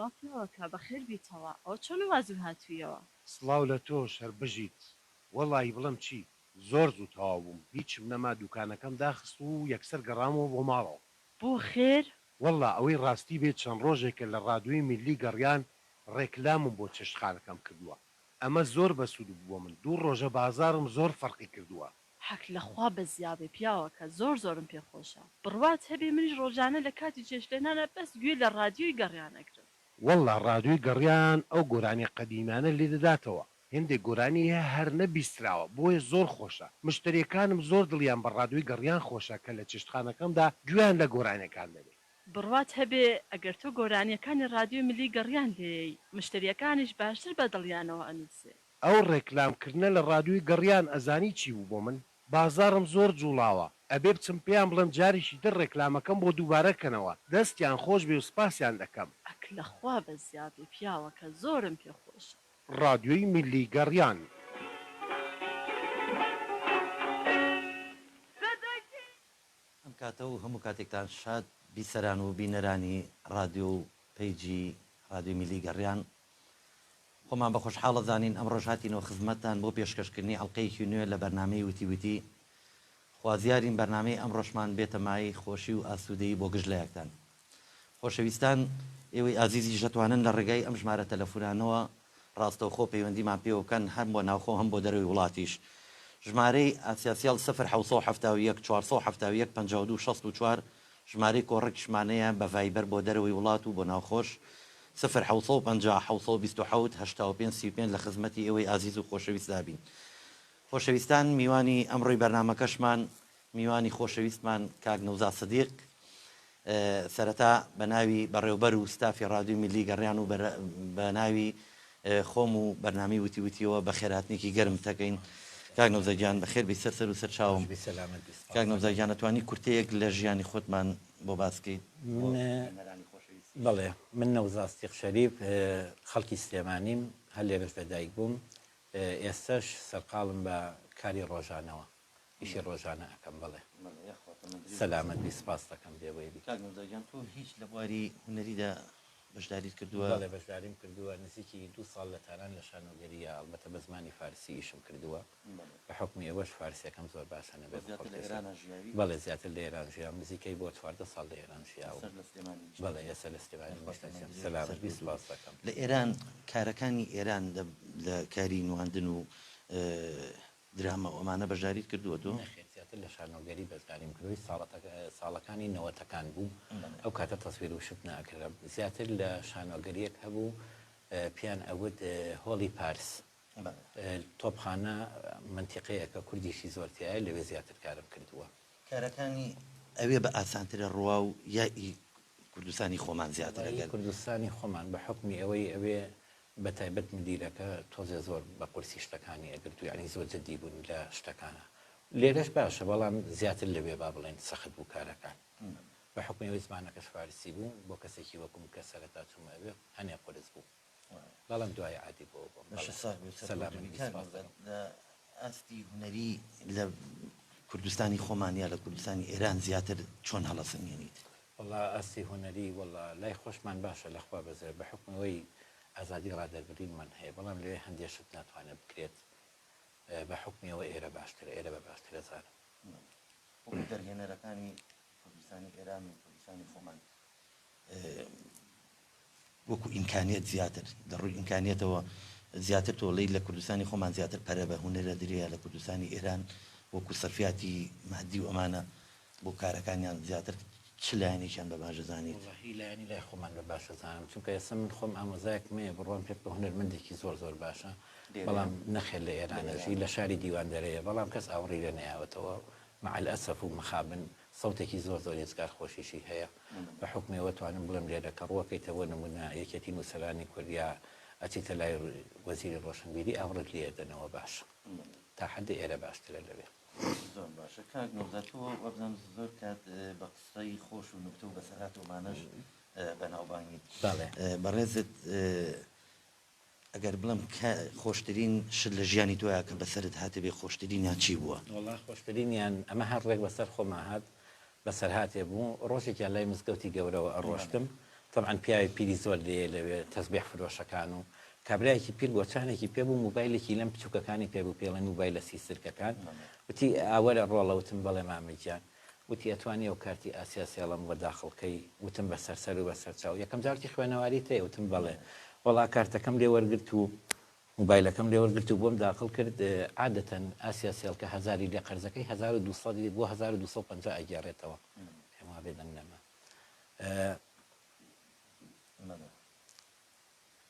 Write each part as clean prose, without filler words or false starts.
سڵاو پیاوەکە بەخێر بیتەوە ئەوە چۆنە وا زوو هاتوویەوە؟ سڵاو لە تۆش هەر بژیت. وەڵاهی بڵێم چی زۆر زوو تەواو بووم هیچم نەما دوکانەکەم داخست و یەکسەر گەڕامەوە بۆ ماڵەوە. بۆ خێر؟ وەڵا ئەوەی ڕاستی بێت چەند ڕۆژێکە لە ڕادیۆی میللی گەڕیان ڕێکلامم بۆ چێشتخانەکەم کردووە ئەمە زۆر بەسوود بوو بۆ من دوو ڕۆژە بازاڕم زۆر فەرقی کردووە. حەک لە خوا بەزیابێ پیاوەکە زۆر زۆرم پێ خۆشە بڕوات هەبێ منیش ڕۆژانە لە کاتی چێشتلێنانا بەس گوێ لە ڕادیۆی گەڕیان ئەگرم. وەڵا ڕادیۆی گەڕیان ئەو گۆرانیە قەدیمیانە لێدەداتەوە هێندێک گۆرانی هەیە هەر نەبیستراوە بۆیە زۆر خۆشە مشتەریەکانم زۆر دڵیان بە ڕادیۆی گەڕیان خۆشە کە لە چێشتخانەکەمدا گوێیان لە گۆرانیەکان دەبێ. بڕوات هەبێ ئەگەر تۆ گۆرانیەکانی ڕادیۆی ملی گەڕیان لێیەی مشتەریەکانیش باشتر بە دڵیانەوە ئەنوسێ. ئەو ڕێکلام کردنە لە ڕادیۆی گەڕیان ئەزانی چی بوو بۆ من؟ بازاڕم زۆر جوڵاوە ئەبێ بچم پێیان بڵێم جارێکی تر ڕێکلامەکەم بۆ دووبارە کەنەوە دەستیان خۆش بێ و سپاسیان دەکەم. ئەک لە خوا بەزیابێ پیاوەکە زۆرم پێ خۆشە. ڕادیۆی میللی گەڕیان. ئەم کاتە و هەموو کاتێکتان شاد بیسەران و بینەرانی ڕادیۆ و پەیجی ڕادیۆی میللی گەڕیان. خۆمان بە خۆشحاڵ ئەزانین ئەمڕۆش هاتینەوە خزمەتتان بۆ پێشکەشکردنی ئەڵقەیەکی نوێ لە بەرنامەی وتی وتی. خوازیارین بەرنامەی ئەمڕۆشمان بێتە مایەی خۆشی و ئاسوودەیی بۆ گشت لایەکتان. خۆشەویستان ئێوەی ئازیزیش دەتوانن لە ڕێگای ئەم ژمارە تەلەفونانەوە ڕاستەوخۆ پەیوەندیمان پێوە بکەن هەم بۆ ناوخۆ هەم بۆ دەرەوەی وڵاتیش. ژمارەی ئاسیاسێڵ سفر 771 471 52 64 ژمارەی کۆڕەکیشمان هەیە بە ڤایبەر بۆ دەرەوەی وڵات و بۆ ناوخۆش سفر 750 727 85 35 لە خزمەتی ئێوەی ئازیز و خۆشەویستدا بین. خۆشەویستان میوانی ئەمڕۆی بەرنامەکەشمان میوانی خۆشەویستمان کاک نەوزاد سدیق سەرەتا بە ناوی بەڕێوبەر و ستافی ڕادیۆی میللی گەڕیان و بە ناوی خۆم و بەرنامەی وتی وتیەوە بەخێرهاتنێکی گەرمت دەکەین. کاک نەوزاد گیان بەخێر بێی سەر سەر و سەر چاوم. بی سەلامەت بی سپاس کاک نەوزاد دەکەم. گیان ئەتوانی کورتەیەک لە ژیانی خۆتمان بۆ باس کەیت بۆ من بینەرانی خۆشەویستیش. بەڵێ من نەوزاد سدیق شەریف خەڵکی سلێمانیم هەر لێرەش لەدایک بووم ئێستەش سەرقاڵم بە کاری ڕۆژانەوە ئیشی ڕۆژانە ئەکەم بەڵێ. بەڵێ یاخوا تەمەن درێژ و سەلامەت بی سەرکەوتوو. سپاست دەکەم بێوەی بی. کاک نەوزاد گیان تۆ هیچ لە بواری هونەریدا بەشداریت کردووە؟ بەڵێ بەشداریم کردووە نزیکی دوو ساڵ لە تاران لە شانۆگەرییا ئەڵبەتە بە زمانی فارسی ئیشم کردووە بە حوکمی ئەوەش فارسیەکەم زۆر باشە تۆ نەبێ بە زیاتر لە خەڵکێ ئێرانا ژیاوی؟ بەڵێ زیاتر لە ئێران ژیاوم نزیکەی بۆ 14 ساڵ لە ئێران ژیاوم ئێستاش لە سلێمانی بەڵێ نیشتەجێی؟ ئێستا لە سلێمانی یاخوا تەمەن نیشتەجێم درێژ و سەلامەت بی سەرکەوتوو بی. سپاست دەکەم. لە ئێران کارەکانی ئێران لە لە کاری نواندن و دراما و ئەمانە بەشداریت کردووە تۆ؟ نەخێر زیاتر لە شانۆگەری بەشداریم کردووە هی ساڵەکانی نەوەتەکان بوو ئەو کاتە تەسویر و شت ناکرا زیاتر لە شانۆگەریەک هەبوو پێیان ئەوت هۆڵی پارس تۆپخانە مەنتیقەیەکە کوردیشی زۆر تیایە لەوێ زیاتر کارم کردووە. کارەکانی ئەوێ بە ئاسانترە ڕوا و یا ئی کوردستانی خۆمان زیاتر وەڵا ئی ئەگەر. کوردستانی خۆمان بە حوکمی ئەوەی ئەوێ بە تایبەت مدیرەکە تۆزێ زۆر بە قورسی شتەکانی ئەگرت و یانی زۆر جدی بوون لە شتەکانا. لێرەش باشە بەڵام زیاتر لەوێ با بڵێین سەخت بوو کارەکان. بە حوکمی ئەوەی زمانەکەش فارسی بوو بۆ کەسێکی وەکوم کە سەرەتا چوومە ئەوێ هەنێ قورس بوو. بەڵام دوای عادی بۆوە بۆم. باشە بەڵێ. ساغ بی و سەرکەوتوو سەلامەت بی بی کاک سپاست نەوزاد دەکەم. لە ئاستی هونەری لە کوردستانی خۆمان یا لە کوردستانی ئێران زیاتر چۆن هەڵەسەنگێنیت؟ وەڵا ئاستی هونەری وەڵا لای خۆشمان باشە لە خوا بەزێ بە حوکمی ئەوەی ئازادی ڕادەربرینمان هەیە بەڵام لەوێ هەندێ شت ناتوانێ بکرێت بە حوکمی ئەوە ئێرە باشترە ئێرە بە باشتر ئەزانم. وەکو دەرهێنەرەکانی کوردستانی ئێران و کوردستانی خۆمان وەکو ئیمکانیەت زیاتر لە ڕووی ئیمکانیەتەوە زیاتر تۆ ڵێی لە کوردستانی خۆمان زیاتر پەرە بە هونەر ئەدرێ یا لە کوردستانی ئێران وەکو سەرفیاتی مادی و ئەمانە بۆ کارەکانیان زیاتر چ لایەنێکیان بە باش دەزانیت؟ وەڵاهی لایەنی لای خۆمان بە باش ئەزانم چونکە ئێستا من خۆم ئامۆزایەکم هەیە بڕوام پێ بکە هونەرمەندێکی زۆر زۆر باشە لێرەیە؟ بەڵام نەخێر لە لە ئێران ئەژی ئێرانە. لە شاری دیواندەرەیە بەڵام کەس ئاوڕی لێ نەیاوەتەوە مع الاسف و مخابن سەوتێکی زۆر زۆر ئێجگار خۆشیشی هەیە بە حوکمی ئەوە توانم بڵێم لێرە کە ڕووەکەیتە بۆ نموونە یەکێتی نووسەرانی کورد یا ئەچیتە لای وەزیری ڕۆشنبیری ئاوڕت لێ ئەدەنەوە باشە تا حەدێ ئێرە باشترە لەوێ. زۆر باشە کاک نەوزاد تۆ وابزانم زۆر کات بە قسەی خۆش و نوکتە و بەسەرهات و ئەمانەش بەناوبانگیت بەڵێ. بەڕێزت ئەگەر بڵێم کە خۆشترین شت لە ژیانی تۆیا کە بەسەرت هاتبێ خۆشترینیان چی بووە؟ وەڵا خۆشترینیان ئەمە هەر ڕێک بەسەر خۆما هات بەسەرهاتێ بوو ڕۆژێکیان لای مزگەوتی گەورەوە ئەڕۆشتم. تەبعەن پیاوی پیری زۆر لێیە لەوێ تەزبێح فرۆشەکان و کابرایەکی پیر گۆچانێکی پێ بوو موبایلێکی لەم بچوکەکانی پێ بوو پێڵێن موبایلە سیسرکەکان وتی ئاوەرە ڕۆڵە وتم بەڵێ مامە گیان وتی ئەتوانی ئەو کارتی ئاسیا سێڵم بۆ داخڵ کەی وتم بە سەر سەر و بە سەر چاو یەکەم جار وتی خوێنەواریت هەیە وتم بەڵێ وەڵا کارتەکەم لێ وەرگرت و موبایلەکەم لێ وەرگرت و بۆم داخڵ کرد عادەتەن ئاسیا سێڵ کە هەزاری لێ قەرزەکەی 1200 بۆ 1250 ئەگێڕێتەوە پێم وابێ دەنگ نەما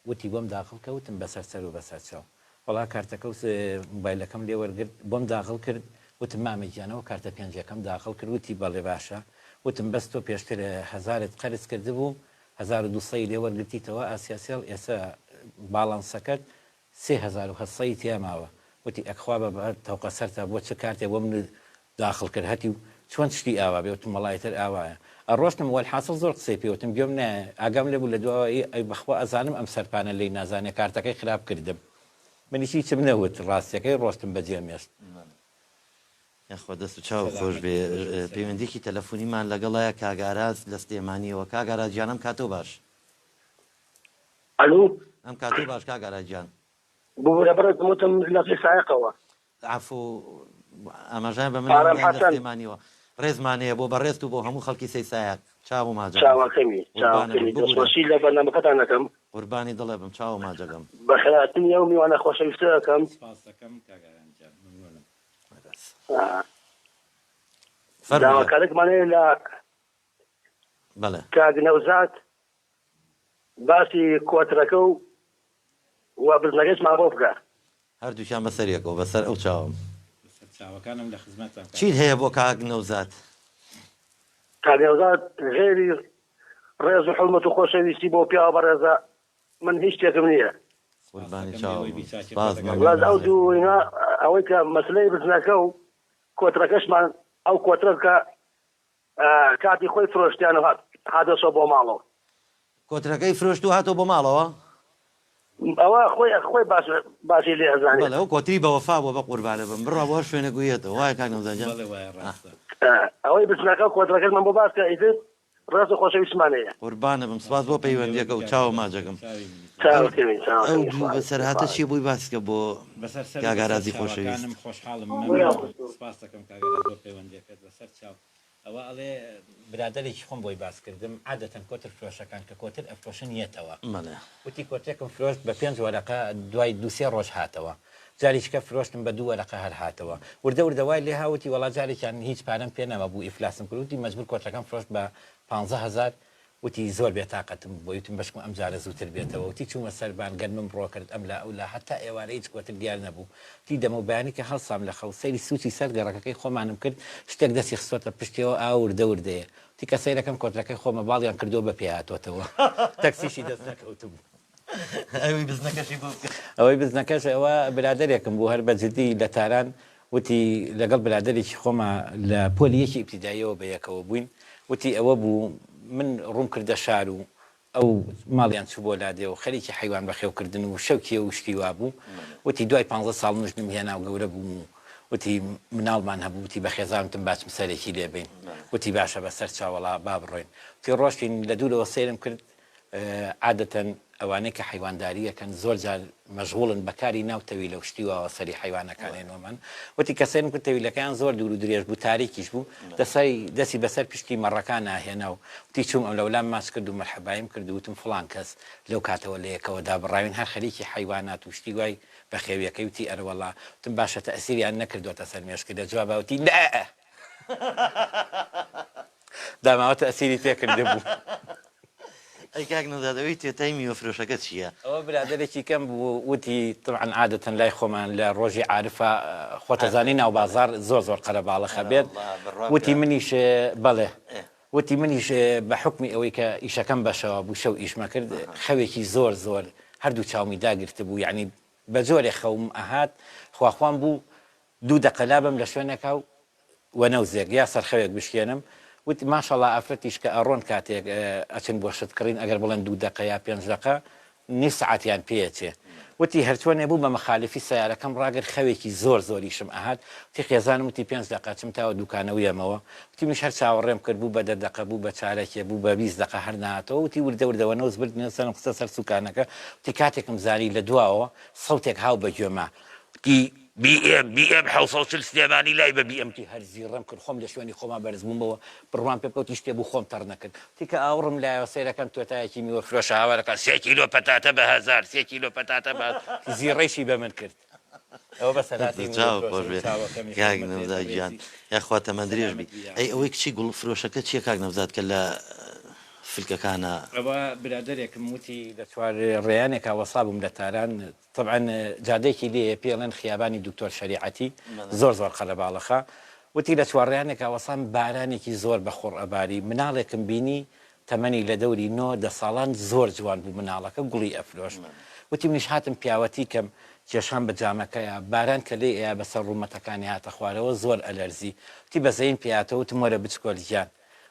وتی بۆم داخڵ کە وتم بەسەر سەر و بەسەر چاو وەڵا کارتەکە و موبایلەکەم لێ وەرگرت بۆم داخڵ کرد وتم مامە گیان ئەوە کارتە پێنجەکەم داخڵ کرد وتی بەڵێ باشە وتم بەس تۆ پێشتر هەزارت قەرز کردبوو 1200 لێ وەرگرتیتەوە ئاسیاسێڵ ئێسە باڵانسەکەت 3800 ی تیا ماوە وتی ئەک خوا بە تەوقە سەرتا بۆ چ کارتێ بۆ من داخڵ کرد هەتیو چۆن شتی ئاوا بێ وتم وەڵا ئیتر ئاوایە ئەڕۆشتم وەلحاسڵ زۆر قسەی پێ وتم گوێم نایە ئاگام لێ بوو لە دواوە ئی ئەی بەخوا ئەزانم ئەم سەرپانە لێی نازانێ کارتەکەی خراپ کردم منیش هیچم نەوت ڕاستیەکەی ڕۆشتم بەجێم هێشت. یاخوا دەست و چاوت خۆش بێ پەیوەندیەکی تەلەفونیمان لەگەڵایە کاک ئاراس لە سلێمانیەوە کاک ئاراس گیان ئەم کاتەو باش. ئەلو. ئەم کاتەو باش کاک ئاراس گیان. ببورە بەڕێزم وتم لە سایەقەوە. عەفو ئاماژەیان بە من ئارام دان لە حەسەن. سلێمانیەوە. ڕێزمان هەیە بۆ بەڕێزت و بۆ هەموو خەڵکی سەیسایەق. چاو و ماجەگەم. چاوەکەمی قوربانت بم چاوەکەمی ببورە. دەستخۆشی لە بەرنامەکەتان ئەکەم. قوربانی دڵێ بم چاو و ماجەگەم. بەخێرهاتنی ئەو میوانە خۆشەویستە ئەکەم. سپاست دەکەم کاک ئارام گیان مەمنونم. فەرموو گیان. داواکاریەکمان هەیە لە بەڵێ. کاک نەوزاد باسی کۆترەکە و و بزنەکەشمان بۆ بکە. هەردووکیان بەسەر یەکەوە بەسەر ئەو چاوەم. بەسەر چاوەکانم لە خزمەتتام کاک چیت هەیە نەوزاد. بۆ کاک نەوزاد؟ کاک نەوزاد غەیری ڕێز و حورمەت و خۆشەویستی بۆ پیاوە بەڕێزە من هیچ شتێکم نییە. سپاست قوربانی دەکەم چاوم ئێوەی بیچاکی سپاس خۆتە کاک مەمنون بەس ئەو نەوزاد. دوو وینە ئەوەی کە مەسلەی بزنەکە و کۆترەکەشمان ئەو کۆترە کە کاتی خۆی فرۆشتیان و هاتەسۆ بۆ ماڵەوە. کۆترەکەی فرۆشت و هاتەوە بۆ ماڵەوە؟ ئەوە خۆی خۆی باش باشی لێ ئەزانێت. بەڵێ ئەو کۆتری بەوەفا بووە بەقوربانت بم بڕوا بۆ هەر شوێنێک و یەتەوە وایە کاک نەوزاد گیان؟ بەڵێ وایە ڕاستە. ئەوەی بزنەکە و کۆترەکەشمان بۆ باس کە ئیتر ڕێز و خۆشەویستمان هەیە. قوربانت بم سپاس سپاست بۆ دەکەم پەیوەندیەکە ئێوەی و کاک چاوە نەوزاد ماجەکەم. چاوی منی ئەو چاوەکەمی ئەو چاوەکەمی دوو خوا بەسەرهاتە چیە بۆی باس کە بۆ بەسەر سەر و کاک بەسەر ئارازی خۆشەویست. چاوەکانم خۆشحاڵم مەمنونم سپاست دەکەم کاک ئاراز بۆ پەیوەندیەکەت بەسەر چاو. ئەوە ئەڵێ برادەرێکی خۆم بۆی باس کردم عادەتەن کۆتر فرۆشەکان کە کۆتر ئەفرۆشن یەتەوە بەڵێ. وتی کۆترێکم فرۆشت بە پێنج وەرەقە دوای دوو سێ ڕۆژ هاتەوە جارێکیکە فرۆشتم بە دوو وەرەقە هەر هاتەوە وردە وردە وای لێها وتی وەڵا جارێکیان هیچ پارەم پێ نەمابوو ئیفلاسم کرد وتی مەجبور کۆترەکەم فرۆشت بە 15 هەزار وتی زۆر بێتاقەتم بوو وتم بەشکم ئەمجارە زووتر بێتەوە وتی چوومە سەربان گەنمم ڕۆکرد ئەملا ئەولا هەتا ئێوارە هیچ کۆتر دیار نەبوو وتی دەمەو بەیانی کە هەڵسام لە خەو سەیری سووچی سەر گەڕەکەکەی خۆمانم کرد شتێک دەستی خستۆتە پشتیەوە ئا وردە وردەیە وتی کە سەیرەکەم کۆترەکەی خۆمە باڵیان کردووە بە پێ هاتۆتەوە تەکسیشی دەست نەکەوتبوو. ئەوی بزنەکەشی بۆ بکە. ئەوەی بزنەکەش ئەوە برادەرێکم بوو هەر بە جدی لە تاران وتی لەگەڵ برادەرێکی خۆما لە پۆلی یەکی ئیبتیداییەوە بە یەکەوە بووین وتی ئەوە بوو من ڕووم کردە شار و ئەو ماڵیان چوو بۆ لادێ و خەریکی حەیوان بەخێو کردن و شەوکیە و شتی وا بوو وتی دوای پانزە ساڵ من ژنم هێنا و گەورە بووم و وتی مناڵمان هەبوو وتی بە خێزان وتم با چم سەرێکی لێ بەین وتی باشە بە سەر چاوەڵا با بڕۆین وتی ڕۆشتین لە دوورەوە سەیرم کرد عادەتەن ئەوانەی کە حەیوانداری ئەکەن زۆر جار مەشغوڵن بە کاری ناو تەویلە و شتی واوە سەری حەیوانەکان ئێنۆمان وتی کە سەیرم کرد تەویلەکەیان زۆر دوور و درێژ بوو تاریکیش بوو دەسای دەسی بەسەر پشتی مەڕەکانا هێنا و وتی چووم ئەملەولام ماچ کرد و مەرحەبایم کرد و وتم فڵان کەس لەو کاتەوە لە یەکەوە دابڕاوین هەر خەریکی حەیوانات و شتی وای بەخێویەکەی وتی ئەرەوەڵا وتم باشە تەئسیریان نەکردۆتە سەر مێشکت لە جوابا وتی نەئ داماوە تەئسیری پێ کردبوو. ئەی کاک نەوزاد ئەوەی توێتای میوە فرۆشەکە چیە؟ ئەوە برادەرێکی کەم بوو وتی تەبعەن عادەتەن لای خۆمان لە ڕۆژی عارفە خۆتەزانی ناو بازاڕ زۆر زۆر قەرەباڵخە بێت وتی منیش بەڵێ وتی منیش بە حوکمی ئەوەی کە ئیشەکەم بەشەوە بوو شەو ئیشمە کرد خەوێکی زۆر زۆر هەردوو چاومی داگرتبوو یەعنی بە جۆرێ خەوم ئەهات خواخوام بوو دوو دەقە لابەم لە شوێنێکا و وەنەوزێک یا سەرخەوێک بشکێنم وتی ماشەڵا ئافرەتیش کە ئەڕۆن کاتێک ئەچن بۆ شت کڕین ئەگەر بڵێن دوو دەقە یا پێنج دەقە. نیو سەعاتیان پێ ئەچێ. وتی هەرچۆنێ بوو بە مەخالفی سەیارەکەم ڕاگرت خەوێکی زۆر زۆریشم ئەهات، وتی خێزانم وتی پێنج دەقە ئەچم تاوە دوکانە و یەمەوە، وتی منیش هەر چاوەڕێم کرد بوو بە دە دەقە بوو بە چارەکێ بوو بە 20 دەقە هەر نەهاتەوە، وتی وردە وردە وەنەوز بردمیەوە سەرم خستە سەر سوکانەکە، وتی کاتێکم زانی لە دواوە سەوتێک هاو بە گوێما، وتی بی ئێم بی ئێم 740 سلێمانی لای بە بی ئێم، وتی هەر زیڕەم کرد خۆم لە شوێنی خۆما بەرز بوومەوە، بڕوام پێ بکە وتی شتێ بوو خۆم تەڕ نەکرد. وتی کە ئاوڕم لایەوە سەیرەکەم تۆتایەکی میوە فرۆشە هاوار ئەکا سێ کیلۆ پەتاتە بە هەزار سێ کیلۆ پەتاتە بە وتی زیڕەیشی بە من کرد. ئەوە بەسەرهاتی میوە چاوت خۆش فرۆشە و بێ چاوەکەمی کاک حورمەت نەوزاد گیان بێتە ڕێزی یاخوا تەمەن درێژ سەلامەت بی بی ئەی یاڕەبی. ئەوەی کچی گوڵ فرۆشەکە چیە کاک نەوزاد کە لە فلکەکانە. ئەوە برادەرێکم وتی لە چوار ڕێیانێکا وەسابووم لە تاران تەبعەن جادەیەکی لێیە پێی ئەڵێن خیابانی دکتۆر شەریعەتی زۆر زۆر قەرەباڵەخە وتی لە چوارڕیانێکا وەسام بارانێکی زۆر بە خوڕ ئەباری مناڵێکم بینی تەمەنی لە دەوری نۆ دە ساڵان زۆر جوان بوو مناڵەکە گوڵی ئەفرۆشت وتی منیش هاتم پیاوەتی کەم کێشام بە جامەکەیا باران کە لێی ئەیا بەسەر ڕوومەتەکانی هاتە خوارەوە زۆر ئەلەرزی وتی بەزەییم پێیاتەوە وتم وەرە بچکۆل گیان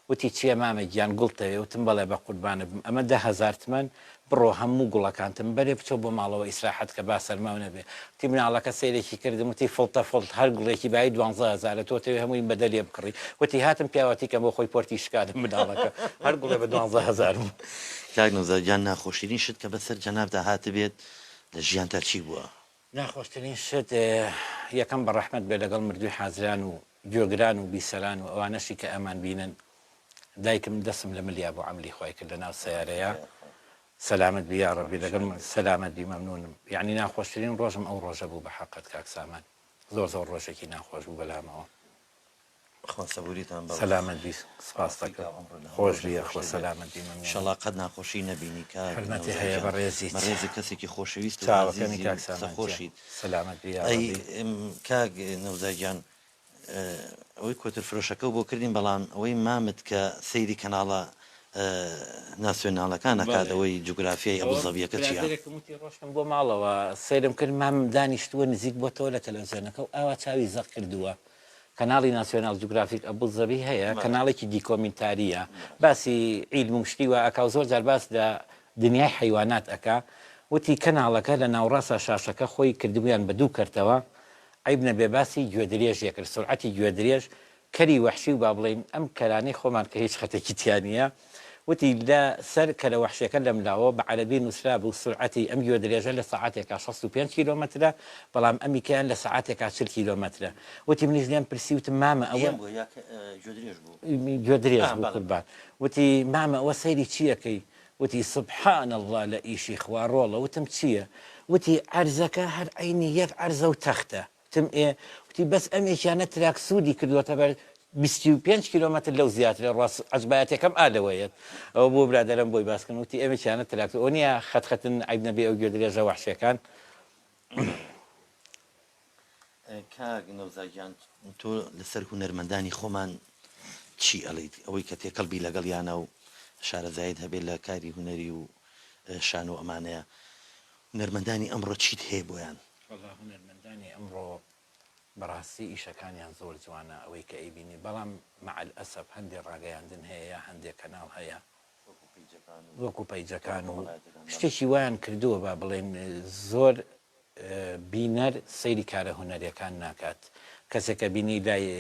وتی، چییە مامە گیان گوڵت دەوێ؟ وتم، بەڵێ بەقوربانت بم، ئەمە 10,000 تمەن، بڕۆ هەموو گوڵەکانتم بەرێ بچۆ بۆ ماڵەوە ئیسراحەت کە با سەرماو نەبێ. وتی، مناڵەکە سەیرێکی کردم، وتی، فڵتە فڵت، هەر گوڵێکی بایی دوانزە هەزارە، تۆ تەوێ هەموویم بە دە لێ بکڕی. وتی، هاتم پیاوەتی کەم بۆ خۆی پۆرتی شکاندم مناڵەکە، هەر گوڵێ بە 12,000 بوو. کاک نەوزاد گیان ناخۆشترین شت کە بەسەر جەنابتا هاتبێت لە ژیانتا چی بووە؟ ناخۆشترین شت یەکەم بەڕەحمەت بێ لەگەڵ مردووی حازران و گوێگران و بیسەران و ئەوانەشی کە ئەمان بینن دایکم دەسم لە ملیا بوو عەملی خوای کرد لەناو سەیارەیا سەلامەت بی یاڕەبی لەگەڵ سەلامەت بی مەمنونم یەعنی ناخۆشترین ڕۆژم ئەو ڕۆژە بوو بەحەقت کاک سامان زۆر زۆر ڕۆژێکی ناخۆش بوو بەلامەوە. خوا سەبوریتان بەڵێ. سەلامەت بی سپاست بەڕاستی دەکەم کاک عومرت لە هەموو خۆش ڕۆژێ بی یاخوا خۆشتر بێت سەلامەت بی مەمنونم. ئیشەڵا قەت ناخۆشی نەبینی کاک حورمەتی نەوزاد هەیە گیان بەڕێزیت. بەڕێزت کەسێکی خۆشەویست و چاوەکەمی ئازیزی و کاک قسە سامان گیان خۆشیت سەلامەت بی ئەی یاڕەبی. کاک نەوزاد گیان ئەوەی کۆتر فرۆشەکەو بۆ کردین بەڵام ئەوەی مامت کە سەیری کەناڵە ناسیۆنالەکان ئەکات بەڵێ ئەوەی جوگرافیای ئەوە ئەبوزەبیەکە چیە؟ برادەرێکم وتی ڕۆشتم بۆ ماڵەوە سەیرم کرد مامم دانیشتووە نزیک بۆتەوە لە تەلەفزیۆنەکە و ئاوا چاوی زەق کردووە کەناڵی ناسیۆناڵ جوگرافیک ئەبوزەبی هەیە کەناڵێکی دیکۆمینتارییە باسی عیلم و شتی وا ئەکا و زۆر جار باس لە دنیای حەیوانات ئەکا وتی کەناڵەکە لە ناوڕاسا شاشەکە خۆی کردبوویان بە دوو کەرتەوە عەیب نەبێ باسی گوێدرێژ ئەکرد سورعەتی گوێدرێژ کەری وەحشی و با بڵێین ئەم کەرانەی خۆمان کە هیچ خەتێکی تیا نییە وتی لە سەر کەرە وەحشیەکە لەملاوە بە عەرەبی نووسرابوو سورعەتی ئەم گوێدرێژە لە سەعاتێکا 65 کیلۆمەترە بەڵام ئەمیکەیان لە سەعاتێکا 40 کیلۆمەترە وتی منیش لێم پرسی وتم مامە ئەوە بی ئێم بوو یا گوێدرێژ بوو؟ گوێدرێژ ئا بوو بەڵێ بەڵێ. قوربان وتی مامە ئەوە سەیری چی ئەکەی وتی سبحان اللە لە ئیشی خوا ڕۆڵە وتم چییە وتی عەرزەکە هەر عەینی یەک عەرزە و تەختە وتم ئێ؟ وتی بەس ئەمێکیانە تراک سوودی کردووەتە بەر 25 کیلۆمەتر لەو زیاترە ڕوا عەجبایەتەکەم ئا لەوەیەت ئەوە بۆ برادەرم بۆی باس کردم وتی ئەمێکیانە تراک ئەوە نییە خەت خەتن عەیب نەبێ ئەو گوێدرێژە وەحشیەکان. کاک نەوزا گیان تۆ لەسەر هونەرمەندانی خۆمان چی ئەڵێیت ئەوەی کە تێکەڵ بی لەگەڵیانا و شارەزایت هەبێت لە کاری هونەری و شانۆ ئەمانەیە هونەرمەندانی ئەمڕۆ چیت هەیە بۆیان؟ وەڵا هونەرمەندانی ئەمڕۆ بەڕاستی ئیشەکانیان زۆر جوانە ئەوەی کە ئەیبینی بەڵام مع الاسف هەندێ ڕاگەیاندن هەیە یا هەندێ کەناڵ هەیە وەکو پەیجەکان و شتێکی وایان کردووە با بڵێین زۆر بینەر سەیری کارە هونەریەکان ناکات کەسێک کە بینی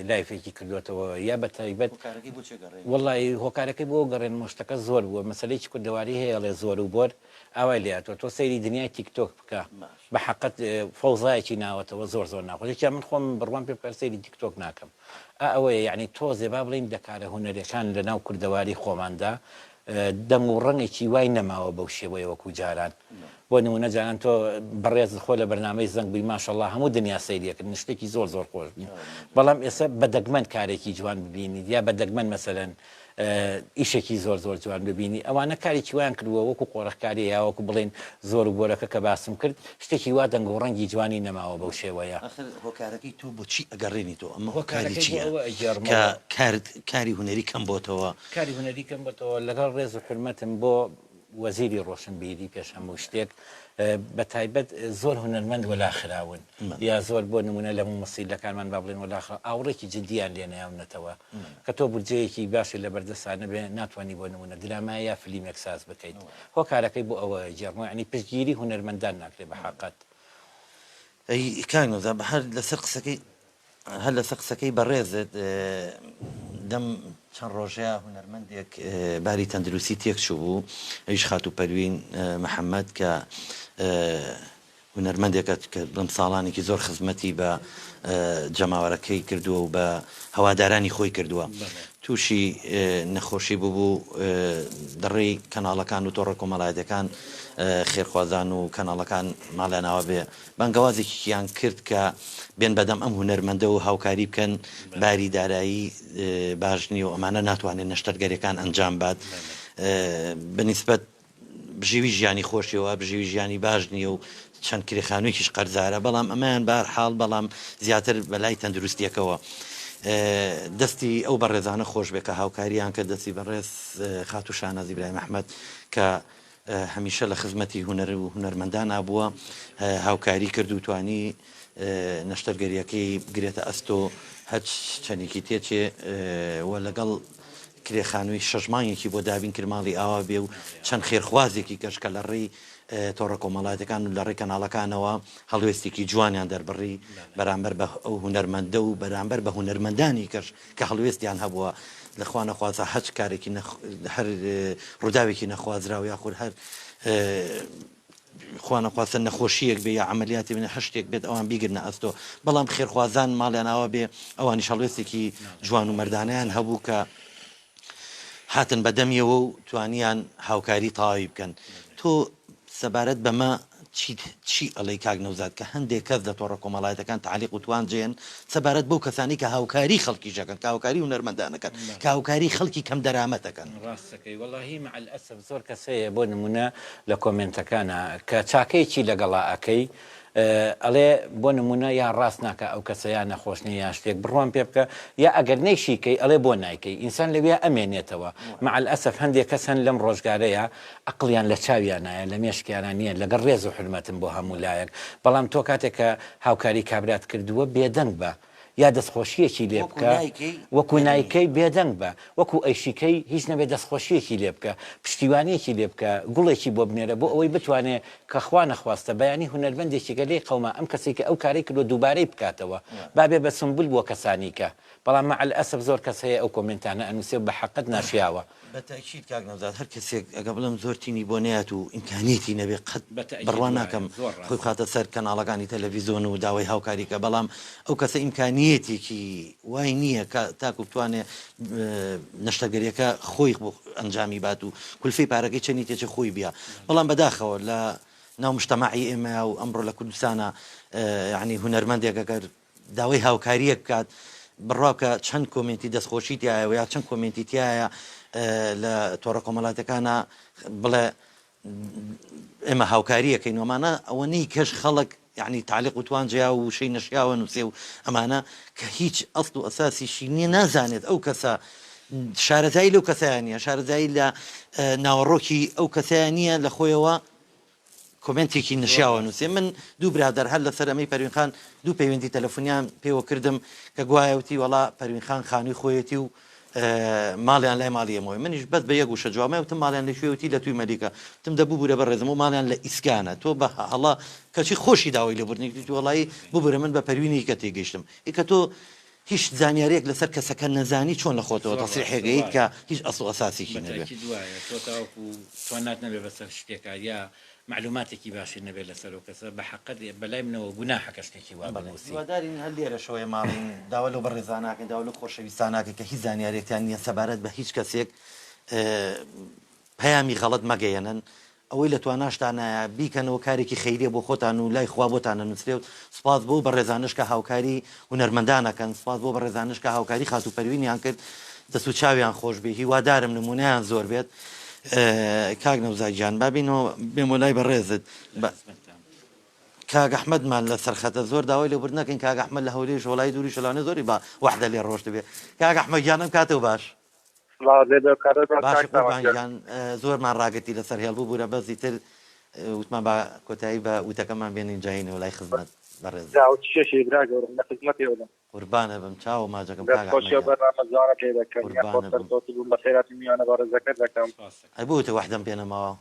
لایفێکی کردوەتەوە یا بە تایبەت هۆکارەکەی بۆ چێ گەڕێنیتەوە؟ وەڵی هۆکارەکەی بۆ گەڕێنمەوە شتەکە زۆر بووە مەسەلەیەکی کوردەواری هەیە ئەڵێ زۆر و بۆر ئاوای لێ هاتووە تۆ سەیری دنیای تیک تۆک بکە بە حەقت فەوزایەکی ناوەتەوە زۆر زۆر ناخۆش یەکیان من خۆم بڕوام پێ بکە سەیری تیک تۆک ناکەم ئا ئەوەیە یعنی تۆزێ با بڵێین لە کارە هونەریەکان لە ناو کوردەواری خۆماندا دەنگ و ڕەنگێکی وای نەماوە بەو شێوەیە وەکو جاران بۆ نمونە جاران تۆ بەڕێزت خۆ لە بەرنامەی زەنگ بووی ماشەڵا هەموو دنیا سەیری ئەکردن شتێکی زۆر زۆر خۆش بوو بەڵام ئێستا بە دەگمەن کارێکی جوان ببینیت یا بە دەگمەن مەسەلەن ئیشێکی زۆر زۆر جوان ببینی ئەوانە کارێکی وایان کردووە وەکو قۆرخکاری یا وەکو بڵێن زۆر و بۆرەکە کە باسم کرد شتێکی وا دەنگ و ڕەنگی جوانی نەماوە بەو شێوەیە. ئاخر هۆکارەکەی تۆ بۆچی ئەگەڕێنیتەوە ئەمە هۆکاری هۆکارەکەی بۆ چییە ئەوە کە ئەگێڕمەوە. کارت کاری هونەری کەم بۆتەوە؟ کاری هونەری کەم بۆتەوە لەگەڵ ڕێز و حورمەتم بۆ وەزیری ڕۆشنبیری پێش هەموو شتێک. بە تایبەت زۆر هونەرمەند وەلا خراون یا زۆر بۆ نمونە لە مومەسیلەکانمان با بڵێن وەلا خراون ئاوڕێکی جدیان لێ نەیاونەتەوە کە تۆ بودجەیەکی باشت لە بەردەستا نەبێ ناتوانی بۆ نمونە دراما یا فلیمێک ساز بکەیت هۆکارەکەی بۆ ئەوە ئەگێڕمەوە یانی پشتگیری هونەرمەندان ناکرێ بە حەقەت. ئەی کاک نەوزاد هەر لەسەر قسەکەی هەر لەسەر قسەکەی بەڕێزت لەم چەند ڕۆژەیە هونەرمەندێک باری تەندروستی تێکچوو بوو ئەویش خاتوو پەروین محەمەد کە هونەرمەندێکە کە بڵێم ساڵانێکی زۆر خزمەتی بە جەماوەرەکەی کردووە و بە هەوادارانی خۆی کردووە تووشی نەخۆشی ببوو لەڕێی کەناڵەکان و تۆڕە کۆمەڵایەتەکان خێرخوازان و کەناڵەکان ماڵیان ئاوا بێ بانگەوازێکیان کرد کە بێن بەدەم ئەم هونەرمەندە و هاوکاری بکەن باری دارایی باش نییە و ئەمانە ناتوانێت نەشتەرگەریەکان ئەنجام بات بەنیسبەت بژیوی ژیانی خۆشیەوە بژیوی ژیانی باش نییە و چەند کرێخانوویەکیش قەرزارە بەڵام ئەمەیان بار حاڵ بەڵام زیاتر بەلای تەندروستیەکەوە دەستی ئەو بەڕێزانە خۆش بێ کە هاوکاریان کرد دەستی بەڕێز خاتوو شاناز ئیبراهیم ئەحمەد کە هەمیشە لە خزمەتی هونەر و هونەرمەندانا بووە، هاوکاری کرد و توانی نەشتەرگەرییەکەی بگرێتە ئەستۆ، هەرچ چەندێکی تێچێ و لەگەڵ کرێ خانووی شەش مانگێکی بۆ دابین کرد ماڵی ئاوا بێ و چەند خێرخوازێکی کەش کە لە ڕێی تۆڕە کۆمەڵایەتەکان و لە ڕێی کەناڵەکانەوە هەڵوێستێکی جوانیان دەربڕی بەرامبەر بە ئەو هونەرمەندە و بەرامبەر بە هونەرمەندانی کەش کە هەڵوێستیان هەبووە لە خوا نەخوازە هەچ کارێکی هەر ڕووداوێکی نەخوازراو یاخود هەر خوا نەخواستە نەخۆشیەک بێ یا عملیاتی بێ هەر شتێک بێت ئەوان بیگرنە ئەستۆ بەڵام خێرخوازان ماڵیان ئاوا بێ ئەوانیش هەڵوێستێکی جوان و مەردانەیان هەبوو کە هاتن بە دەمیەوە و توانیان هاوکاری تەواوی بکەن. تۆ سەبارەت بەمە چیت چی ئەڵێی کاک نەوزاد کە هەندێک کەس لە تۆڕە کۆمەڵایەتەکان تەعلیق و توانج دێن سەبارەت بەو کەسانەی کە هاوکاری خەڵکیش ئەکەن کە هاوکاری هونەرمەندان ئەکەن کە هاوکاری خەڵکی کەم دەرامەت ئەکەن. ڕاست ئەکەی وەڵاهی مع الاسف زۆر کەس هەیە بۆ نمونە لە کۆمێنتەکانا کە چاکەیەکی لەگەڵا ئەکەی ئەڵێ بۆ نمونە یا ڕاست ناکا ئەو کەسە یا نەخۆش نیە یان شتێک بڕوام پێ بکە یا ئەگەر نەیشی کەی ئەڵێ بۆ نایکەی ئینسان لەویا ئەمێنێتەوە مع الاسف هەندێ کەس هەن لەم ڕۆژگارەیا ئەقڵیان لە چاویانایە لە مێشکیانا نیە لەگەڵ ڕێز و حورمەتم بۆ هەموو لایەک بەڵام تۆ کاتێک کە هاوکاری کابرات کردووە بێدەنگ بە یا دەستخۆشیەکی لێ بکە وەکو نایکەی بێدەنگ بە وەکو ئەیشیکەی هیچ نەبێ دەستخۆشیەکی لێ بکە پشتیوانیەکی لێ بکە گوڵێکی بۆ بنێرە بۆ ئەوەی بتوانێ کە خوا نەخواستە بەیانی هونەرمەندێکی کە لێی قەوما ئەم کەسەی کە ئەو کارەی کردوە دووبارەی بکاتەوە با بێ بە سومبول بۆ کەسانی کە بەڵام مع الاسف زۆر کەس هەیە ئەو کۆمێنتانە ئەنوسێ و بە حەقت ناشیاوە. بە تەئکید کاک نەوزاد هەر کەسێک ئەگەر بڵێم زۆر تینی بۆ نەیات و ئیمکانیەتی نەبێ قەت بە تەئکید بڕوا وایە ناکەم زۆر خۆی ڕاستە. بخاتە سەر کەناڵەکانی تەلەفیزۆن و داوای هاوکاری کە بەڵام ئەو کەسە ئیمکانیەتێکی وای نیە کە تاکو بتوانێ نەشتەرگەریەکە خۆی ئەنجامی بات و کولفەی پارەکەی چەنی تێچێ خۆی بیا بەڵام بەداخەوە لە ناو مجتەمەعی ئێمەیا و ئەمڕۆ لە کوردستانا یانی هونەرمەندێک ئەگەر داوای هاوکاریەک بکات بڕوا بکە چەند کۆمێنتی دەستخۆشی تایە و یا چەند کۆمێنتی تایە لە تۆڕە کۆمەڵاتەکانە بڵێ ئێمە هاوکاریەکەین وەمانە ئەوە نی کەش خەڵک یعنی تعلیق و توانجیا و وشەی نەشیاوە نووسێ و ئەمانە کە هیچ ئەسڵ و ئەساسیشی نییە نازانێت ئەو کەسە شارەزایی لەو کەسەیان نییە شارەزایی لە ناوەڕۆکی ئەو کەسەیان نییە لە خۆیەوە کۆمێنتێکی نەشیاوە نووسێ من دوو برادەر هەر لەسەر ئەمەی پەروین خان دوو پەیوەندی تەلەفونیان پێوە کردم کە گوایە وتی وەڵا پەروین خان خانووی خۆیەتی و ماڵیان لای ماڵی ئێمەوەی منیش بەس بە یەک وشە جوامای وتم ماڵیان لە کوێ وتی لە توی مەلیکە وتم دە ببورە بەڕێزم و ماڵیان لە ئیسکانە تۆ بە هەڵە کەچی خۆشی داوای لێبوردنی کرد وەڵایی ببورە من بە پەروینی کە تێگەیشتم ئی کە تۆ هیچ زانیاریەک لەسەر کەسەکە نەزانی چۆن لە خۆتەوە زۆر تەسریحێک ڕاستە ئەیت کە وایە هیچ ئەسڵ و ئەساسێکی بە نەبێ. تەئکید وایە تۆ تاوەکو توانات نەبێ بەسەر شتێکا یا مەعلوماتێکی باشت نەبێ لەسەر ئەو کەسە بە حەقت بەلای منەوە گوناحە کە شتێکی وا بەڵێ بنوسی. هیوادارین هەر لێرەشەوە ئێمە ئەڵێین داوا لەو بەڕێزانە ئەکەین داوا لەو خۆشەویستانە ئەکەین کە هیچ زانیاریەکتان نیە سەبارەت بە هیچ کەسێک پەیامی غەڵەت مەگەیەنن ئەوەی لە تواناشتانایە بیکەنەوە کارێکی خەیریە بۆ خۆتان و لای خوا بۆتان ئەنوسرێ و سوپاس بۆ بەڕێزانەش کە هاوکاری هونەرمەندان ئەکەن سوپاس بۆ بەڕێزانەش کە هاوکاری خاتوو پەروینیان کرد دەست و چاویان خۆش بێ هیوادارم نمونەیان زۆر بێت کاک نەوزاد گیان با بینەوە بێمەوە لای بەڕێزت لە خزمەتتان. کاک ئەحمەدمان لەسەر خەتە زۆر داوای لێبوردن ئەکەین کاک ئەحمەد لە هەولێریش وەڵایی دووریشە لەوانەیە زۆری بە وەحدە لێ ڕۆشتبێ کاک ئەحمەد گیان ئەم کاتەو باش. سڵاوت لێ بێ کارەت باش باشی کاک سامان قوربان گیان. گیان زۆرمان ڕاگرتی لەسەر هێڵ ببورە بەس ئیتر. وتمان با کۆتایی بە وتەکەمان بێنین جا یەینەوە لای خزمەت بەڕێز. داوت شێشێ برا گەورەم لە خزمەتی ئەودام. قوربانە بم چاو و ماجەکەم کاک دەست خۆشی ئەحمەد ئەو گیان. بەرنامە جوانەت لێ دەکەم یاخوا قوربانە بم. سەرکەوتوو بن بەخێرهاتی میوانە بەڕێزەکەت دەکەم. سپاس دەکەم. ئەی بۆ وتت وەحدەم پێ نەماوە؟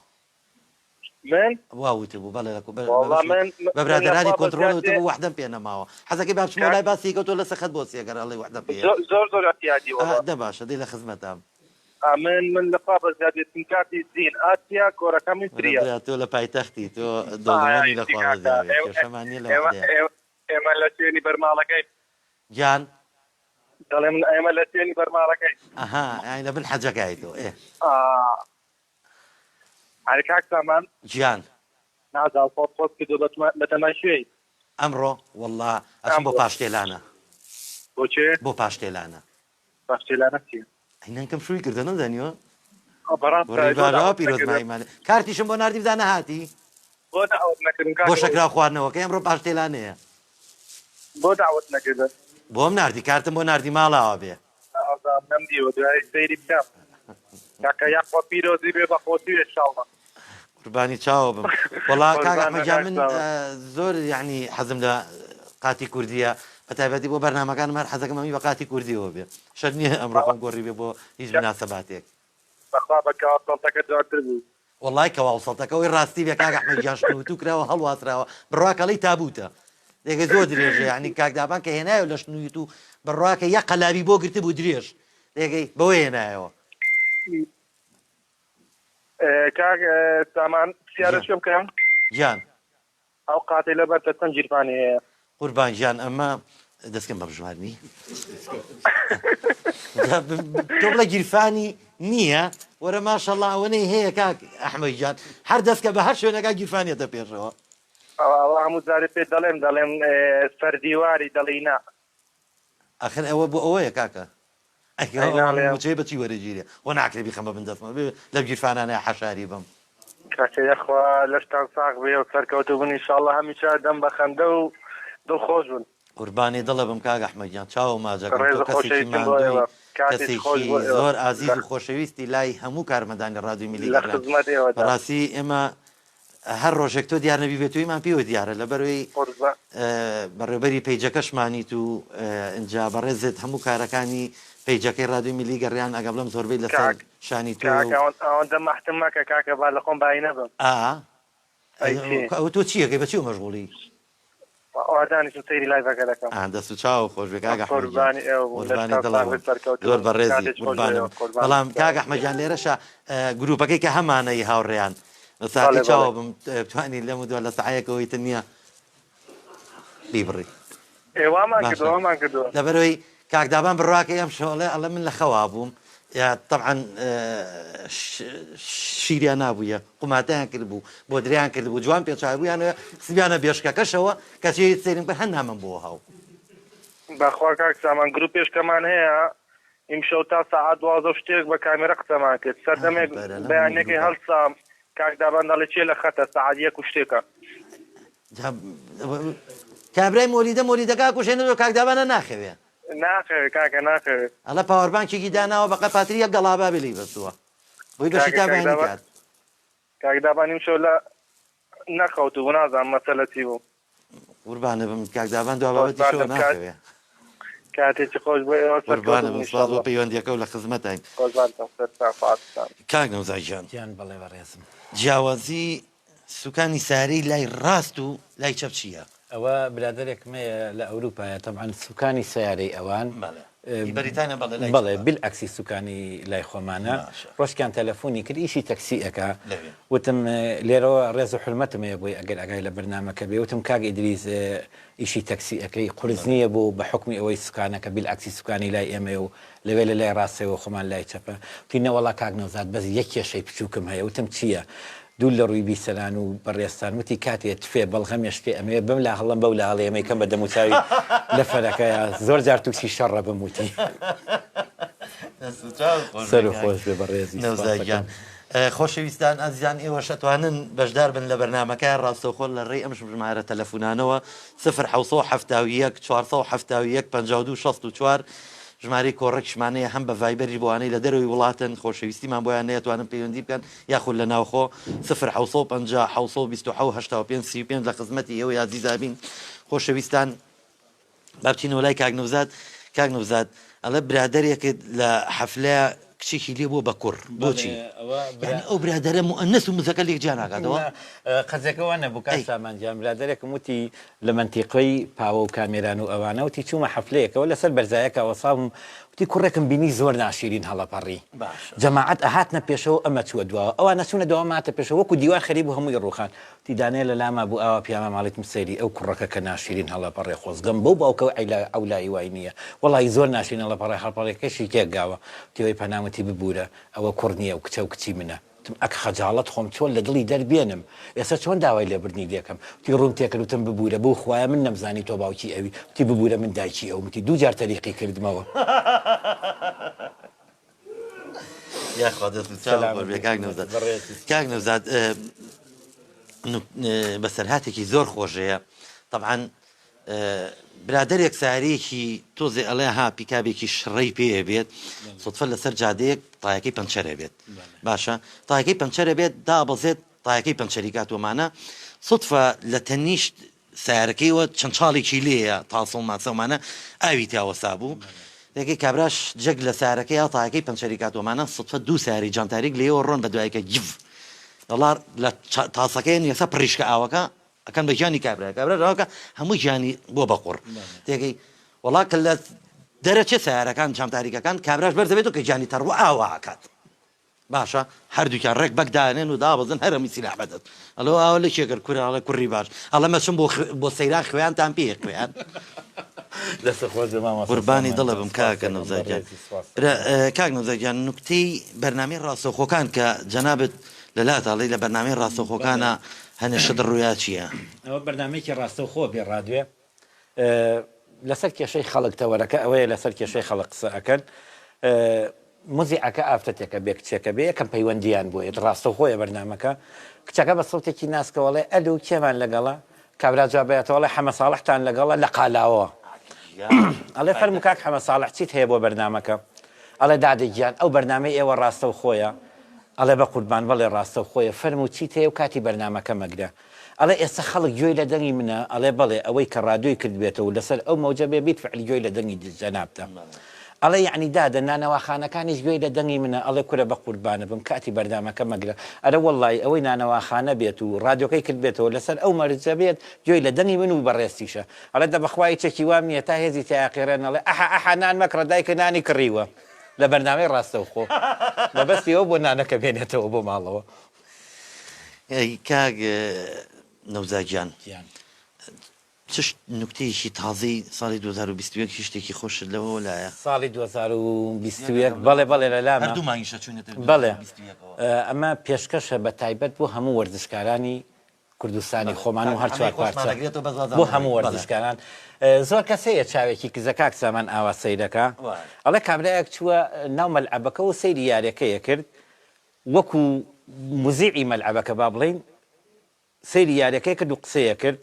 من؟ وا وتبوو بەڵێ لە بە وەڵا بەش من بە من لە برادەرانی خوا بە کۆنتڕۆڵ زیاد دێ وتبوو وەحدەم پێ نەماوە حەزەکەی با بچمەوە کاک لای باسی کە تۆ لەسەر خەت بۆ سێگەر ئەڵێی وەحدەم پێیە زۆر زۆر زۆر ئەعتیادی ئا وەڵا. دە باشە دەی لە خزمەتام. ئەمن من لە خوا بە زیاد بێ سیمکارتی زین ئاسیا کۆرەکەمی وەرە فریە. برا تۆ لە پایتەختی تۆ دەوڵەمەنی لە ئای خوا کاکە بەزیاد بێ ئێوە کێشەمان نیە لە ئێوە وەحدەیا. ئێوە ئێمە لە شوێنی بەرماڵەکەی. گیان. دەڵێم ئێمە لە شوێنی بەرماڵەکەی. ئەها یانی لە بن حەجەکای تۆ ئێ. ئا ئەرێ کاک سامان. گیان. نازانم خۆت خۆت کردوە بەتەمای کوێی. ئەمڕۆ وەڵا ئەچم بۆ ئەمڕۆ. پاشتێلانە. بۆ کوێ؟ بۆ پاشتێلانە. پاشتێلانە چیە؟ ئەی نەنکم شووی کردە نەمزانیوە؟ بەڕاست بۆ بۆ ڕیباژاوە دەعوەت پیرۆز نەکردم. ماوی مالێ کارتیشم بۆ ناردی بزانە هاتی؟ بۆ دەعوەت نەکردم بۆ کاکە شەکراو خواردنەوەکەی ئەمڕۆ پاشتێلانەیە. بۆ دەعوەت نەکردن؟ بۆم ناردی کارتم بۆ ناردی ماڵاوا بێ. ئازام نەمدیوە دوای سەیری بکەم کاکە یاخوا پیرۆزی بێ بەخۆشی بێ شاڵڵا. قوربانی چاوە بم وەڵا کاک قوربان ئەحمەد گیان کاک من سامان. زۆر یعنی حەزم لە قاتی کوردیە بە تایبەتی بۆ بەرنامەکانم هەر حەزەکەم هەمی بە قاتی کوردیەوە بێ شەرت نییە ئەمڕۆ خۆم گۆڕی بێ بۆ هیچ مناسەباتێک. بەخوا بە کەوا سەڵتەکە جوانتر بوو. وەڵای کەواو سەڵتەکە ئەوەی ڕاستی بێ کاک ئەحمەد گیان شنوتوو کراوە هەڵواسراوە بڕوا کەڵی تابوتە دێگە زۆر درێژە یعنی کاک دابان کە هێنایەوە لە شنویتوو بڕوا کە یەک قەلابی بۆ گرتبوو درێژ دێگەی بەوە هێنایەوە. کاک سامان پرسیارە گیان شوێ بکەم؟ گیان. ئەو قاتەی لەبەرتە چەند گیرفانی هەیە؟ قوربان گیان ئەمە دەستکەم بە بژماردنی تۆ بڵێ گیرفانی نییە وەرە ماشەڵا ئەوەنەی هەیە کاک ئەحمەد گیان هەر دەستکە بە هەر شوێنەکە گیرفانیەتە پێشەوە. ئەوە هەموو جارێ پێت دەڵێم دەڵێم سەردیواری دەڵێی نا. ئاخر ئەوە بۆ ئەوەیە کاکە ئەی ناڵێم. موچەی بە چی وەرەگیرێ خۆ ناکرێ بیخەم بە بن دەستمەوە بێ لەم گیرفانانەیا حەشاری بم. کاکە یاخوا لەشتان ساغ بێ و سەرکەوتوو بن ئیشاڵڵا هەمیشە دەم بە خەندە و دڵ خۆش بن. قوربانی دڵە بم کاک ئەحمەد گیان چاوو ماجەکەم ڕێز تۆ و کەسێکی خۆشەویستیم بۆ ماندووی ئێوە کاتێکی خۆش کەسێکی بۆ ئێوە زۆر لە ئازیز و خۆشەویستی لای هەموو کارمەندانی ڕادیۆی میلی لە گەڕیان خزمەت ئێوەدام. بەڕاستی ئێمە هەر ڕۆژێک تۆ دیار نەبی بێتۆیمان پێوە دیارە لەبەرئەوەی قوربان. بەڕێوبەری پەیجەکەشمانیت و ئینجا بەڕێزت هەموو کارەکانی پەیجەکەی ڕادیۆی میلی گەڕیان ئەگە بڵێم زۆربەی لەسەر کاک شانی تۆیە کاک و ئەوەند ئەوەندە مەحتم مەکە کاکە با لەخۆم بایی نەبم. ئا ئەی چی؟ ئەوە تۆ چی ئەکەی بە چیەوە مەشغوڵی؟ وا دانیشم سەیری لایڤەکە دەکەم. ئا دەست و چاوو خۆش بێ کاک ئەحمەد گیان قوربانی ئێوە بم قوربانی لەشتان دڵە ساغ بم بێت سەرکەوتوو زۆر بن بەڕێزی کاتێکی خۆش بۆ قوربانم ئێوە قوربان بەڵام کاک سلامەت ئەحمەد گیان لێرەشا گروپەکەی کە هەمانە ی هاوڕێیان بە ساقی بەڵێ بەڵێ چاوە بم بتوانی لەم دوا لە سەعەیەکەوە ئیتر نییە بیبڕی ئێ وامان باشە کردووە وامان کردووە. لەبەرئەوەی کاک دابان بڕواکەی ئەم شەو ئەڵێ ئەڵێ من لە خەوا بووم یا تەبعەن شیریان نابوویە قوماتیان کردبوو بۆدریان کردبوو جوان پێچابوویانەوە خستبیانە بێشکەکەشەوە کەچی سەیرم کرد هەر نامەم بۆ هاو. بەخوا کاک سامان گروپێشکەمان هەیە ئیمشەو تا سەعات 12 و شتێک بە کامێرە قسەمان کرد سەردەمێک بەرە لەم هەموو بەیانەکەی گروپە. هەڵسام کاک دابان دەڵێ کێ لە خەتە سەعات یەک و شتێکە. جا کابرای مۆلیدە مۆلیدەکە ئەکوژێنێتەوە کاک دابانە ناخەوێ. ناخەوێ کاکە ناخەوێ. ئەڵێ پاوەربانکێکی داناوە بەقە پاتری یەک گەڵابا بێ لێی بەستووە بۆی بەشی کاکە تا کاک بەیانی دابان کات. کاک دابان ئیمشەو لە نەخەوتبوو نازانم مەسەلە چی بوو. قوربانت بم کاک دابان دوا بابەتی شەوە خۆشباتم کات ناخەوێ. کاتێکی خۆش بۆ ئێوە قوربانت سەرکەوتوو بم بن سپاس بۆ ئیشەڵڵا. پەیوەندیەکە و لە خزمەتاین. قوربانتم سەرچاو فاتتان. کاک نەوزاد گیان. گیان بەڵێ بەڕێزم. جیاوازی سوکانی سارەی لای ڕاست و لای چەپ چییە؟ ئەوە برادەرێکم هەیە لە ئەوروپایە تەبعەن سوکانی سەیارەی ئەوان بەڵێ هی بەریتانیا بەڵێ لای بەڵێ چەپە. بالعەکسی سوکانی لای خۆمانە باشە. ڕۆژکیان تەلەفونی کرد ئیشی تەکسی ئەکا لەوێ. وتم لێرەوە ڕێز و حورمەتم هەیە بۆی ئەگەر ئاگای لە بەرنامەکە بێ وتم کاک ئیدریس ئیشی تەکسی ئەکەی قورس نییە بۆ بە حوکمی ئەوەی سوکانەکە بیلعەکسی سوکانی لای ئێمەیە و لەوێ لە لای ڕاستەوە خۆمان لای چەپە وتی نەوەڵا کاک نەوزاد بەس یەک کێشەی بچووکم هەیە وتم چییە دوور لە ڕووی بیسەران و بەڕێزتان وتی کاتێ تفێ بەڵغەمێ شتێ ئەمەوێ بەم لا هەڵم بەو لا هەڵێ ئەمەیکەم بە دەموچاوی لەفەرەکەیا زۆر جار تووشی شەڕە بم وتی. دەست و چاوت خۆش بێ سەر و کاک خۆش بێ بەڕێزی نەوزاد گیان. سوپاسەکەم. خۆشەویستان ئازیزان ئێوەش ئەتوانن بەشدار بن لە بەرنامەکە ڕاستەوخۆ لە ڕێی ئەم ژمارە تەلەفونانەوە، 0 771 471 52 64. ژمارەی کۆڕەکیشمان هەیە هەم بە ڤایبەریش بۆ ئەوانەی لە دەرەوەی وڵاتن خۆشەویستیمان بۆیان هەیە ئەتوانن پەیوەندی بکەن یاخود لە ناوخۆ سفر 750 727 85 35 لە خزمەتی ئێوەی ئازیزا بین خۆشەویستان. با بچینەوە لای کاک نەوزاد کاک نەوزاد ئەڵێ برادەرێکت لە حەفلە کچێکی لێ بووە بە کوڕ بۆچی یانی ئەو برادەرە موئەنەس و موزەکەر لێک جیا ناکاتەوە؟ قەزیەکە وا نەبوو کاک سامان گیان برادەرێکم وتی لە مەنتیقەی پاوە و کامێران و ئەوانە وتی چوومە حەفلەیەکەوە لەسەر بەرزایەکە وەساوم وتی کوڕێکم بینی زۆر ناشیرین هەڵەپەڕی جەماعەت ئەهاتنە پێشەوە ئەمە چووە دواوە ئەوان نەچوونە دواوە ماتە پێشەوە وەکو دیوار خەریک بوو هەمووی ڕووخان وتی دانەیە لە لاما بوو ئاوا پیاما ماڵیتم سەیری ئەو کوڕەکە کە ناشیرین هەڵەپەڕێ خۆزگەم بەو باوکە و عەیلا عەولایی وای نییە وەڵاهی زۆر ناشرین هەڵەپەڕێ هەڵپەڕێکەشی تێک گاوە وتی وەی پەنام وتی ببورە ئەوە کوڕ نییە و کچە و کچی منە وتم ئەک خەجاڵەت خۆم چۆن لە دڵی دەربێنم ئێستا چۆن داوای لێبردنی لێکەم وتی ڕووم تێکرد وتم ببورە بەو خوایە من نەمزانی تۆ باوکی ئەوی وتی ببورە من دایکی ئەوم وتی دوو جار تەریقی کردمەوە. یاخوا دەست و چاو خۆش بێ کاک نەوزاد کاک نەوزاد بەسەرهاتێکی زۆر خۆشەیە طبعا برادێک سارەیەکی تۆزێ ئەڵێ ها پیکابێکی شڕەی پێ بێت سوتفە لەسەر جادەیەک تایەکەی پەنچەرە بێت باشە تایەکەی پەنچەرە بێت دابەزێت تایەکەی پەنچەری کاتۆمانە سوتفە لە تەنیشت سەیارەکەیەوە چەند چاڵێکی لێیە تاسە و ماسە و مانە ئاوی تیا وەستابوو دەکەی کابراش جەک لە سەیارەکەیا تایەکەی پەنچەری کاتوە مانە سوتفە دوو سەیارەی جانتاریک لێیەوە ڕۆن بە دوایەکە گیڤ وەڵا لە تاسەکەی نیەسە پڕیشکە ئاوەکە ئەکەن بە گیانی کابرا کابرا ڕاوکە هەموو گیانی بۆ بە قوڕ تێگەی وەڵا کە لە دەرەچێ سەیارەکان جامتاریکەکان کابراش بەرزەبێتەوە کە گیانی تەڕ بوو ئاوا ئەکات. باشە هەردووکیان ڕێک بەک دانێن و دابەزن هەر هەمووی سیلاح بەدەست ئەڵێ ئاوە لە کێ کرد کورە ئەڵێ کوڕی باش ئەڵێ مەچم بۆ بۆ سەیران خوێیانتان پێیە خوێیان دەستت خۆش بێ مامۆستا قوربانی سامان دڵە گیان بم سوپاس کاکە دەکەم نەوزاد گیان بەڕێزی سوپاس برا دەکەم. کاک نەوزاد گیان نوکتەی بەرنامەی ڕاستەوخۆکان کە جەنابت لە لات ئەڵێی لە بەرنامەی بەڵێ ڕاستەوخۆکانا هەنێ شت ڕوویا چییە؟ ئەوە بەرنامەیەکی ڕاستەوخۆ بێ ڕادوێ لەسەر کێشەی خەڵک تەوەرەکە ئەوەیە لەسەر کێشەی خەڵک قسە ئەکەن موزیعەکە ئافرەتێکە بێ کچێکە بێ یەکەم پەیوەندیان بۆ یەت ڕاستەوخۆیە بەرنامەکە کچەکە بە سەوتێکی ناسکەوە ئەڵێ ئەلو کێمان لەگەڵە کابرا جواب بەیاتەوە ئەڵێ حەمە ساڵحتان لەگەڵە لە قالاوە ئەڵێ فەرموو کاک حەمە ساڵح چیت هەیە بۆ بەرنامەکە ئەڵێ دادە گیان ئەو بەرنامەی ئێوە ڕاستەوخۆیە ئەڵێ بە قوربان بەڵێ ڕاستەوخۆیە فەرموو چیت هەیە و کاتی بەرنامەکە مەگرە ئەڵێ ئێستا خەڵک گوێی لە دەنگی منە؟ ئەڵێ بەڵێ، ئەوەی کە ڕادیۆی کردبێتەوە و لەسەر ئەو مەوجە بێ بیلفعل گوێی لە دەنگی جەنابتە. ئەڵێ یەعنی دادە نانەواخانەکانیش گوێی لە دەنگی منە؟ ئەڵێ کورە بە قوربانت بم کاتی بەرنامەکە مەگرە. ئەرە وەڵڵایی ئەوەی نانەواخانە بێت و ڕادیۆکەی کردبێتەوە لەسەر ئەو مەرجە بێت گوێی لە دەنگی من و بەڕێزتیشە. ئەڵێ دە بەخوا هیچێکی وام نییە تا هێزی تیایا قیڕێن ئەڵێ ئەحا ئەحا نان مەکڕە دایکت نانی کڕیوە لە بەرنامەی ڕاستەوخۆ. مەبەستی ئەوە بووە نانەکە بێنێتەوە بۆ ماڵەوە. ئەی کاک نەوزا گیان چ نوکتەیەکی تازەی ساڵی 2021 هیچ شتێکی خۆشت لەوەوە لایە؟ ساڵی 2021 بەڵێ بەڵێ لە لامە هەر دوو مانگیشە چووینەتە بەڵێ 2021ەوە. ئەمە پێشکەشە بە تایبەت بۆ هەموو وەرزشکارانی کوردستانی بەڵێ خۆمان و کاکە هەر حەمەی چوار خۆشمان پارچە ئەگرێتەوە بەس وازان بۆ بڕۆین هەموو بەڵێ. وەرزشکاران زۆر کەس هەیە چاوێکی کزە کاک سامان ئاوا سەیرەکا وایە. ئەڵێ کابرایەک چووە ناو مەلعەبەکە و سەیری یاریەکەی ئەکرد وەکو موزیعی مەلعەبەکە با بڵێین سەیری یاریەکەی کرد و قسەی ئەکرد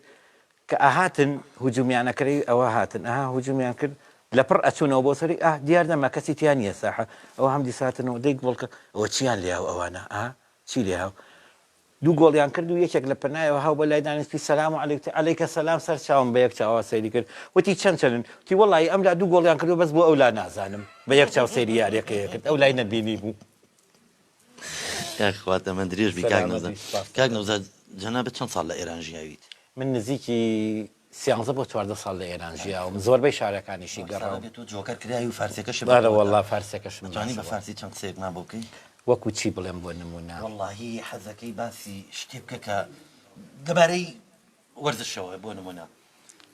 کە ئەهاتن هجومیان ئەکرد ئەوە هاتن ئەها هجومیان کرد لەپڕ ئەچوونەوە بۆ سەری ئاه دیار نەما کەسی تیا نییە ساحە ئەوە هەم دیساتنەوە دەی گۆڵکە ئەوە چیان لێ هاو ئەوانە ئا چی لێ هاو دوو گۆڵیان کرد و یەکێک لە پەنایەوە هاو بە لای دانیشتی سەلام علیک وتی علیکە سەلام سەر چاوم بە یەک چاوە سەیری کرد وتی چەند چەنن وتی وەڵی ئەم لا دوو گۆڵیان کردو بەس بۆ ئەو لا نازانم بە یەک چاو سەیری یاریەکەی کرد ئەو لای نەبینی بوو. یاخوا تەمەن درێژ بی کاک نەوزاد. کاک نەوزاد جەنابت چەند ساڵ لە ئێران ژیاویت؟ من نزیکی سیانزە بۆ 14 ساڵ لە ئێران ژیاوم زۆربەی شارەکانیشی گەڕاوم. تۆ جۆکەر کراوی و فارسیەکەشت بەڵێ وەڵا فارسیەکەشم ئەتوانی بە فارسی چەند قسەیەکمان بۆ بکەی؟ وەکو چی بڵێم بۆ نموونە؟ وەڵاهی حەزەکەی باسی شتێ بکە کە لەبارەی وەرزشەوە بۆ نموونە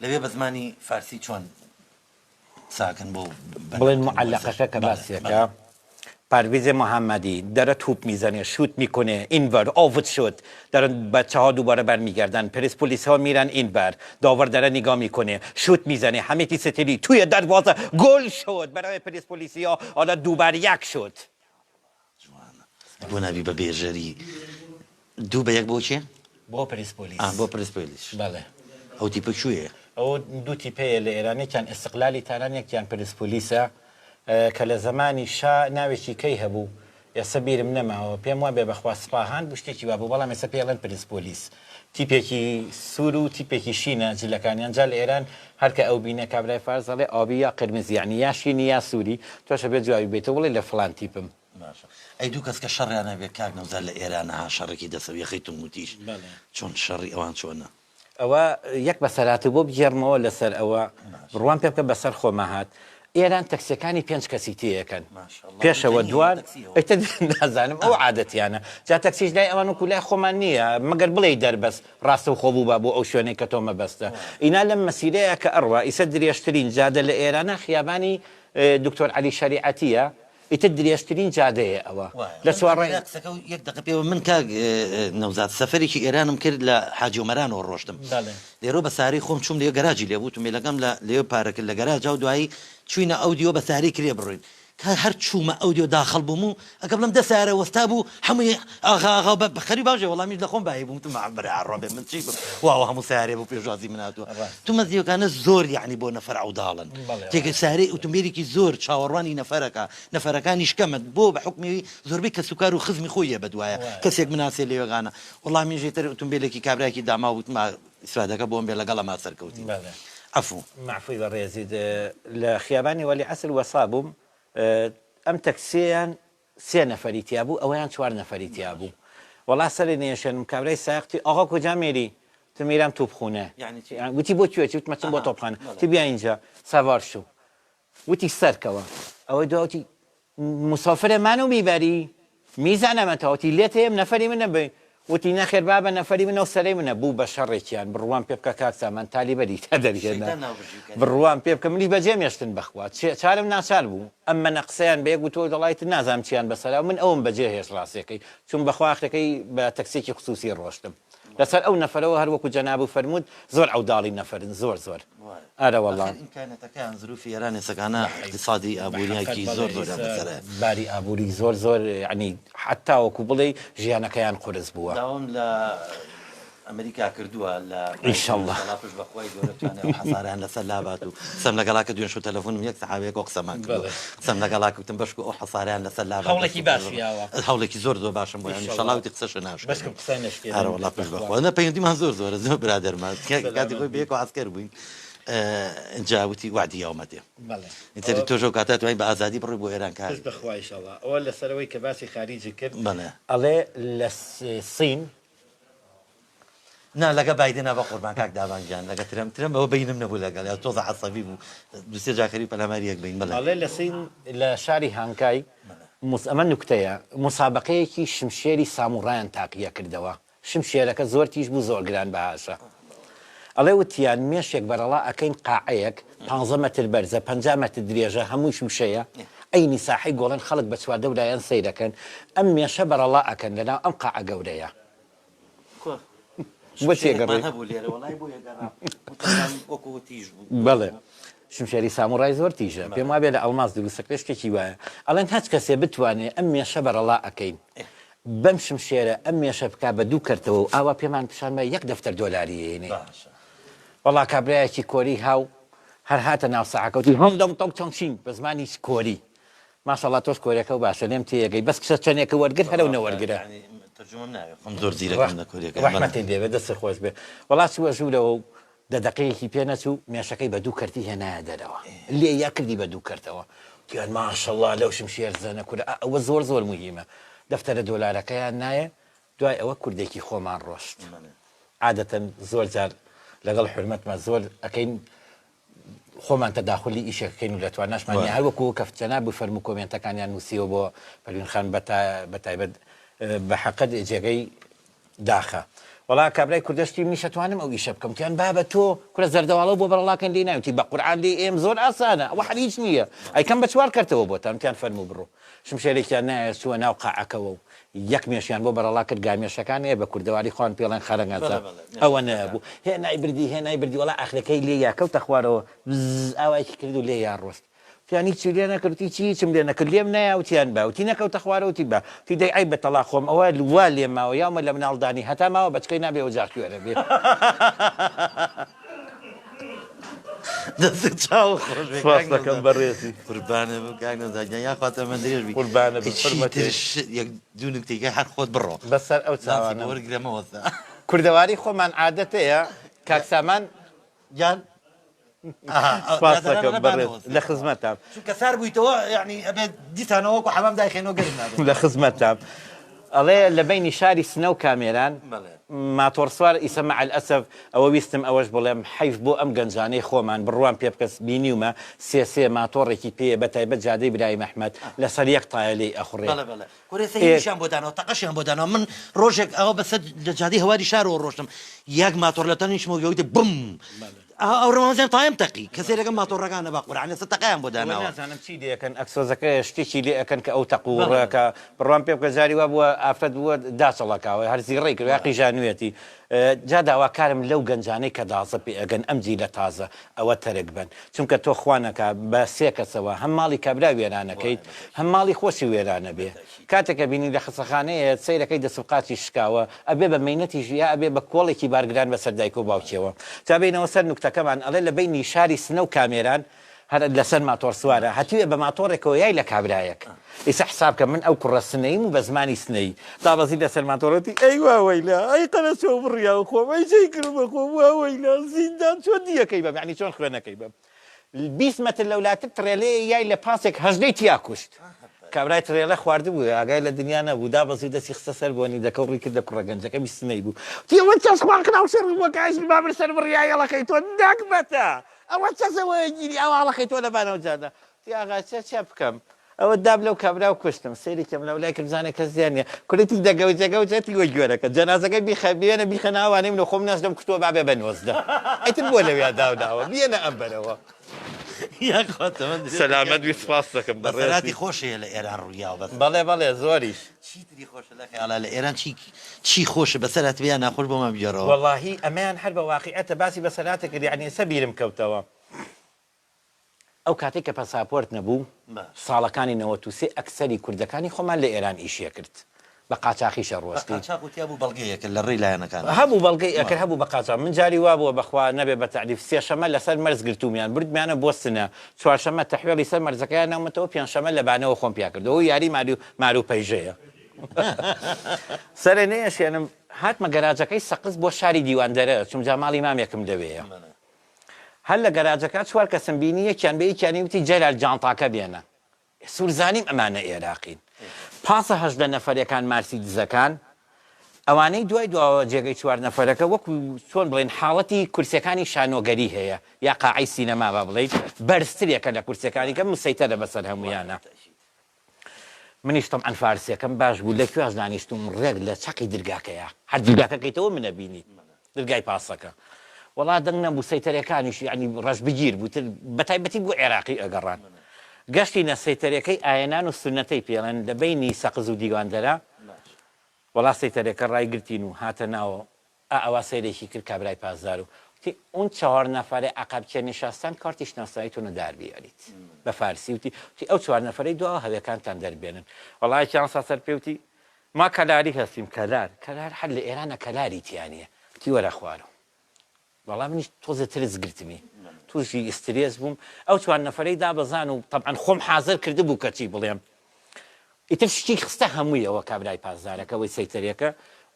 لەوێ بە زمانی فارسی چۆن ساکن بۆ بڵێن معلقەکە کە باسیەکە پەرویز محمدی داره توپ میزنه شوت میکنه اینور آوت شد دارن بچه ها دوباره برمیگردن پرسپولیس ها میرن اینور داور داره نگاه میکنه شوت میزنه همه ستری توی دروازه گل شد برای پرسپولیسی ها حالا دو بر یک شد جوانە بۆ نابی بە بێژەری دوو بە یەک بۆ کێ؟ بۆ پرسپۆلیس. ئا بۆ پرسپۆلیس. بەڵێ. ئەو تیپە کوێیە؟ ئەو دوو تیپەیە لە ئێران یەکیان ئیستقلالی تاران یەکیان پرسپۆلیسە. کە لە زەمانی شا ناوێکی کەی هەبوو ئێسە بیرم نەماوە پێم وابێ بەخوا سپاهان بوو شتێکی وابوو بەڵام ئێسە پێی ئەڵێن پرسپۆلیس تیپێکی سوور و تیپێکی شینە جلەکانیان جا لە ئێران هەر کە ئەو بینە کابرای فارس ئەڵێ آبی یا قرمز یەعنی یا شینی یا سووری تۆش ئەبێ جوابی بەیتەوە بڵێ لە فڵان تیپم. باشە ئەی دوو کەس کە شەڕیان هەبێ کاک نەوزاد لە ئێرانە ها شەڕێکی دەسەو یەخەی توند و تیژ چۆن شەڕی ئەوان چۆنە؟ ئەوە یەک بەسەرهات و بۆ بگێڕمەوە لەسەر ئەوە بڕوام پێ بکە بەسەر خۆما هات ئێران تەکسیەکانی پێنج کەسی تێیەکەن پێشەوە دوان ئیتر نازانم ئەو عادەتیانە جا تەکسیش لای ئەوان وەکو لای خۆمان نییە مەگەر بڵێی دەربەست ڕاستەوخۆ بووبا بۆ ئەو شوێنەی کە تۆ مەبەستە ئینا لەم مەسیرەیە کە ئەڕوا ئیسە درێژترین جادە لە ئێرانە خیابانی دکتۆر عەلی شەریعەتیە ئیتر درێژترین جادەیە ئەوە لە چوارڕێی. وایە قسەکە و یەک دەقە پێوە من کاک نەوزاد سەفەرێکی ئێرانم کرد لە حاجی ئۆمەرانەوە ڕۆشتم لێرەوە بە سارەی خۆم چووم لێ گەراجی لێ بوو تومبێلەکەم لە لێ پارە کرد لە گەراجا و دوایی چووینە ئەو دیوە بە سارەی کرێ بڕۆین کە هەر چوومە ئەو دیوە داخڵ بووم و ئەگە بڵێم دە سارە وەستا بوو هەمووی ئاغا ئاغا و بە خەری باوجێ وەڵا منیش لە خۆم بایی بووم وتم برا ئەڕۆ بێ من چی بم واوە هەموو سارێ بوو پێشوازی من هاتووە تومە دیوەکانە زۆر یەعنی بۆ نەفەر عەوداڵن تێکە سارەی ئوتومبێلێکی زۆر چاوەڕوانی نەفەرەکە نەفەرەکانیش کەمن بۆ بە حوکمی زۆربەی کەسوکار و خزمی خۆی یە بەدوایە کەسێک بناسێ لەوێغانە وەڵا منیش ئیتر ئوتومبێلێکی کابرایەکی داماو وتم ئیسفادەکە بۆم بێ لەگەڵ ئەما سەرکەوتین عەفو. مەعفوی بەڕێزیت لە خیابانی وەلی عەسر وەسابووم ئەم تەکسیەیان سێ نەفەری تیا بوو ئەوەیان چوار نەفەری تیا بوو وەڵا سەرێ نەیەشێنم کابرای سایەق وتی ئاغا کجا میری وتم میرم توپخونە وتی بۆ کوێ چی وتم ئەچم بۆ تۆپخانە وتی بیا اینجا سوار شو وتی سەرکەوە ئەوەی دوا وتی مسافر منو میبری میزنمت ها وتی لێت هەیەم نەفەری منە بی وتی نەخێر بابە نەفەری منە و سەرەی منە بوو بە شەڕێکیان بڕوام پێ بکە کاک سامان تالیبەری تا دەرهێنا بڕوام پێ بکە منیش بەجێم هێشتن بەخوا چارم ناچار بوو ئەم منە قسەیان بە یەک وتووە دەڵا ئیتر نازانم چیان بەسەرا من ئەوم بەجێ هێشت ڕاستەکەی چون بەخوا ئاخرەکەی بە تەکسیەکی خسوسی ڕۆشتم لەسەر ئەو نەفەرەوە هەر وەکو جەنابو فەرمووت زۆر عەوداڵی نەفەرن زۆر زۆر ئەرەوەڵا. ئاخر ئیمکانیەتەکەیان زروفی ئێران ئێسەکانە ئیقتیسادی ئابوریاکی زۆر زۆریان بەسەرە. باری ئابوری زۆر زۆر یەعنی حەتا وەکو بڵێی ژیانەکەیان قورس بووە. داوام لە ئەمریکا کردووە لە ئیشەڵا. ئیشەڵا پشت بە خوای گەورە بتوانێ ئەو حەسارەیان لەسەر لابات و قسەم لەگەڵا کرد دوێن شەو تەلەفونم یەک سەحابەیەکەوە قسەمان کردووە قسەم لەگەڵا کرد وتم بەشکو ئەو حەسارەیان لەسەر لابات هەوڵێکی باشی یاوە. هەوڵێکی زۆر زۆر باشم بۆیان ئیشەڵا وتی قسەشە ناشکێنم بەشکم قسە نەشکێنن ئەرەوەڵا پشت بە خوا نە پەیوەندیمان زۆر زۆرە زۆر برادەرمان کاتی خۆی بەیەکەوە عەسکەر بووین ئینجا وتی وەعدی یاومەتێ ئیتر تۆش ئەو کاتە توانی بە ئازادی بڕۆی بۆ ئێران کار پشت بە خوا ئیشەڵا ئەوە لەسەرەوەی کە باسی خاریجی کرد ئەڵێ لە سین نا لەگە بایدنا بەقوربان کاک دابان گیان لەگە ترەم ترەم ئەوە بەینم نەبوو لەگەڵ یا تۆزە عەسەبی بوو دوسێ جار خەریک پەلاماری یەک بین بەڵێ. ئەڵێ لە سین لە شاری هانکای موس ئەمە نوکتەیە موسابەقەیەکی شمشێری ساموڕایان تاقیە کردەوە شمشێرەکە زۆر تیژ بوو زۆر گران بەهاشە ئەڵێ وتیان مێشێک بەرەڵا ئەکەین قاعەیەک پانزە مەتر بەرزە 50 مەتر درێژە هەمووی شوشەیە عەینی ساحەی گۆڵن خەڵک بە چواردەورایان سەیرەکەن ئەم مێشە بەرەڵا ئەکەن لەناو ئەم قاعە گەورەیە کوا بۆ تێگەڕێی؟ شمشێرێکمان هەبوو لێرە وەڵای بۆیە گەڕام وتم وەکو تیژ بوو. بەڵێ شمشێری ساموڕای زۆر تیژە پێم وابێ لە ئەڵماس دروستەکرێ شتێکی وایە ئەڵێن هەچ کەسێ بتوانێ ئەم مێشە بەرەڵا ئەکەین بەم شمشێرە ئەم مێشە بکا بە دوو کەرتەوە و ئاوا پێمان پیشان بە یەک دەفتەر دۆلاری ئەیەنێ باشە وەڵا کابرایەکی کۆری هاو هەر هاتە ناو ساحەکە وتی هۆنگ دۆنگ تۆنگ چۆنگ شین بە زمانی کۆری ماشاءاللە تۆش کۆریەکەو باشە لێم تێیەگەی بەس کچە چەنێکە وەرگر هەرەو نەوەرگرە. ڕەحمەتت لێبێ دەستت خۆش بێ وەڵا چووە ژوورەوە و دە دەقەیەکی پێ نەچوو مێشەکەی بە دوو کەرتی هێنایە دەرەوە لێ یا کردی بە دوو کەرتەوە وتیان ماشاءاللە لەو شمشێر زەنە کورە ئا ئەوە زۆر زۆر موهیمە دەفتەرە دۆلارەکەیان نایە دوای ئەوە کوردێکی خۆمان ڕۆشت عادەتەن زۆر جار لەگەڵ حورمەتمان زۆر ئەکەین خۆمان تەداخولی ئیشێک کەین و لە تواناشمان نیە هەر وەکو کە جەنابی فەرموو کۆمێنتەکانیان نووسیوە بۆ پەروین خان بە تایبەت بە حەقت جێگەی داخە وەڵا کابرای کوردەشتی منیش ئەتوانم ئەو ئیشە بکەم تیان بابە تۆ کورە زەردەواڵەو بۆ بەڕەڵاکەن لێی ناوتی بە قورعان لێی ئێم زۆر ئاسانە ئەوە هەر هیچ نییە ئەیکەم بە چوار کەرتەوە بۆتان تیان فەرموو بڕۆ شمشێرێکیان نایە چووە ناو قاعەکەوە و یەک مێشیان بۆ بەرەڵا کرد گامێشەکان ئێ بە کوردەواری خۆیان پێڵێن خەرەنگەزە ئەوە نەبوو هێنای بردی هێنای بردی وەڵا ئاخرەکەی لێ یا کەوتە خوارەوە بز ئاوایەکی کرد و لێ یا ڕۆشت وتیان هیچی لێ نەکرد وتی چی هیچم لێ نەکرد لێم نەیا وتیان با وتی نەکەوتە خوارەوە وتی با وتی دەی عەیب بە تەڵاق خۆم ئەوە وا لێم ماوە یاومە لە مناڵدانی هەتا ماوە بەچکەی نابێ وجاخ کوێرە بێ. دەست چاو خۆش بێ سپاس کاک دەکەم نەوزاد. بەڕێزی. قوربانە بم کاک نەوزاد گیان یاخوا تەمەن درێژ بی. قوربانە بم ئەی چی حورمەتێ. تر شت یەک دوو نوکتەی کە هەر خۆت بڕۆ. بەسەر ئەو نانسی چاوانەم. بۆ وەرگرە مەوەستە. کوردەواری خۆمان عادەتەیە کاک سامان. گیان سپاس دەکەم بەڕێز لە خزمەتتام. چونکە سار بوویتەوە یەعنی ئەبێ دیسانەوە وەکو حەمام دایخەینەوە گەرم نابێت. لە خزمەتتام. ئەڵێ لە بەینی شاری سنە و کامێران ماتۆڕسوار ئیسە مع الاسف ئەوە ویستم ئەوەش بڵێم حەیف بۆ ئەم گەنجانەی خۆمان بڕوام پێ بکە بینیومە سێ سێ ماتۆڕێکی پێیە بە تایبەت جادەی برایم ئەحمەد لەسەر یەک تایە لێی ئەخوڕێ. بەڵێ بەڵێ کورە ئێستا هینیشیان بۆ داناوە تەقەشیان بۆ داناوە من ڕۆژێک ئەوە بەسەر لە جادەی هەواری شارەوە ڕۆشتم یەک ماتۆڕ لە تەنیشتمەوە گەوتە بم ئەو ڕەمەزان تایم تەقی کەسێ لەگەڵ ماتۆڕەکانە بە قورعان ئێستا تەقەیان بۆ داناوە. نازانم چی لێ ئەکەن ئەکسۆزەکە شتێکی لێ ئەکەن کە ئەو تەق و ڕەکە بڕوام پێ بکە جاری وا بووە ئافرەت بووە داچەڵەکاوە هەر زیڕەی کردوە یا قیژانویەتی جا داواکارم لەو گەنجانەی کە دازە پێ ئەگەن ئەم جیلە تازە ئەوە تەرک بەن چونکە تۆ خوا نەکا بە سێ کەسەوە هەم ماڵی کابرا وێرانەکەیت هەم ماڵی خۆشی وێرانەبێ کاتێک ئەبینی لە خەسەخانەیە سەیرەکەی دەست و قاچی شکاوە ئەبێ بە مەینەتیش یا ئەبێ بە کۆڵێکی بارگران بەسەر دایک و باوکیەوە جا بێینەوە سەر نوکتەکەمان ئەڵێ لە بەینی شاری سنە و کامێران هەر لەسەر ماتۆڕ سوارە هەتیوێ بە ماتۆڕێکەوە یای لە کابرایەک ئیسە حساب کە من ئەو کوڕە سنەییم و بە زمانی سنەیی دابەزی لەسەر ماتۆڕ وتی ئەی واوەیلا ئەی قەرەچۆ بڕیاو خۆم ئەی جێی کردم بە خۆم واوەیلا زیندان چۆن دییەکەی بەم یانی چۆن خوێنەکەی بەم 20 مەتر لەولاتر تڕێلەیە یای لە پاسێک هەژدەی تیا کوشت کابرای تڕێلە خواردبوو ئاگای لە دنیا نەبوو دابەزی و دەستی خستە سەر بۆنی دەکە و ڕووی کردە کوڕە گەنجەکە بیست سنەی بوو وتی ئەوە چەس خواکراو سەر بووە کاش بابر سەر بڕیایەڵەکەی تۆ نەگبەتە ئەوە چەسە وەیە گیری ئەو ئاڵەکەی تۆ لەبانەوە جادە وتی ئاغا چە چە بکەم ئەوە دام لەو کابرا و کوشتم سەیری کەم لەو لای کرد بزانێ کەس دیار نییە کوڕیتی دەگەوجە گەوجەتی وە گوێرەکە جەنازەکەی بیخە بێنە بیخە ناوانەی من و خۆم ناژدەم کوشتووە بابێ بە 19 ئیتر بۆ لەویا داوناوە بیەنە ئەم بەرەوە. یاخوا تەمەن درێژ سەلامەت بی سپاست دەکەم بەڕێزی. بەسەراتی خۆش هەیە لە ئێران ڕوویاوە بەس. بەڵێ بەڵێ زۆریش. چی تری خۆشە لە خەیاڵا لە ئێران چی چی خۆشە بەسەر هاتبێ یا ناخۆش بۆمان بگێڕەوە. وەڵاهی ئەمەیان هەر بە واقیعەتە باسی بەسەرهاتە کرد یەعنی ئێستا بیرم کەوتەوە ئەو کاتەی کە پەساپۆرت نەبوو ساڵەکانی 93 ئەکسەری کوردەکانی خۆمان لە ئێران ئیشی ئەکرد بە قاچاخیش بە ئەڕۆشتین. قاچاخ و تیا بوو بەڵگەی ئەکرد لە ڕێی لایەنەکانەوە. هەبوو بەڵگەی ئەکرد هەبوو بە قاچاخ من جاری وابووە بەخوا نەبێ بە تەعریف سێشەمە لەسەر مەرز گرتوومیان بردمیانە بۆ سنە چوارشەمە تەحوێڵی سەر مەرزەکەیان ناومەتەوە پێنجشەمە لە بانەوە خۆم پیا کردەوە یاری ماری مارو پەیژەیە. سەرێ نەیەشێنم هاتمە گەراجەکەی سەقز بۆ شاری دیواندەرە چوم جا ماڵی مامێکم لەوێیە هەر لە گەراجەکە چوار کەسم بینی یەکیان بە یەکیانی وتی جەلال جانتاکە بێنە سوور زانیم ئەمانە ئێراقین پاسە 18 نەفەرەکان مارسی دزەکان ئەوانەی دوای دواوە جێگەی چوار نەفەرەکە وەکو چۆن بڵێن حاڵەتی کورسەکانی شانۆگەری هەیە یا قاعەی سینەما با بڵێیت بەرزترێکە لە کورسەکانی کە مسەیتەرە بەسەر هەمویانە منیش تەبعەن فارسیەکەم باش بوو لە کوێش دانیشتووم ڕێک لە چەقی درگاکەیا هەر درگاکە کەیتەوە منە بینی درگای پاسەکە وەڵا دەنگ نەبوو سەیتەرەکانیش یعنی ڕەش بگیر بوو تر بەتایبەتی بۆ عێراقی ئەگەڕان گەشتینە سەیتەرەکەی ئایەنان و سونەتەی پێڵێن لە بەینی سەقز و دیواندەرە وەڵا سەیتەرەکە ڕایگرتین و هاتە ناوە ئا ئەوا سەیرێکی کرد کابرای پاسدار و وتی اون چهار نفر عقب که نشستند کارت شناساییتون رو در بیارید بە فارسی وتی وتی ئەو چوار نەفەرەی دواوە هەوێکانتان دەربێنن وەڵا یەکیان هەستا سەر پێ وتی ما کەلاری هەستیم کەلار کەلار هەر لە ئێرانە کەلاری تیا نییە وتی وەرە خوارەوە وەڵا منیش تۆزێ ترس گرتمی تووشی ئیسترێس بووم ئەو چوار نەفەرەی دابەزان و تەبعەن خۆم حازر کردبوو کە چی بڵێم ئیتر شتی خستە هەموویەوە کابرای پاسدارەکە وەی سەیتەرێکە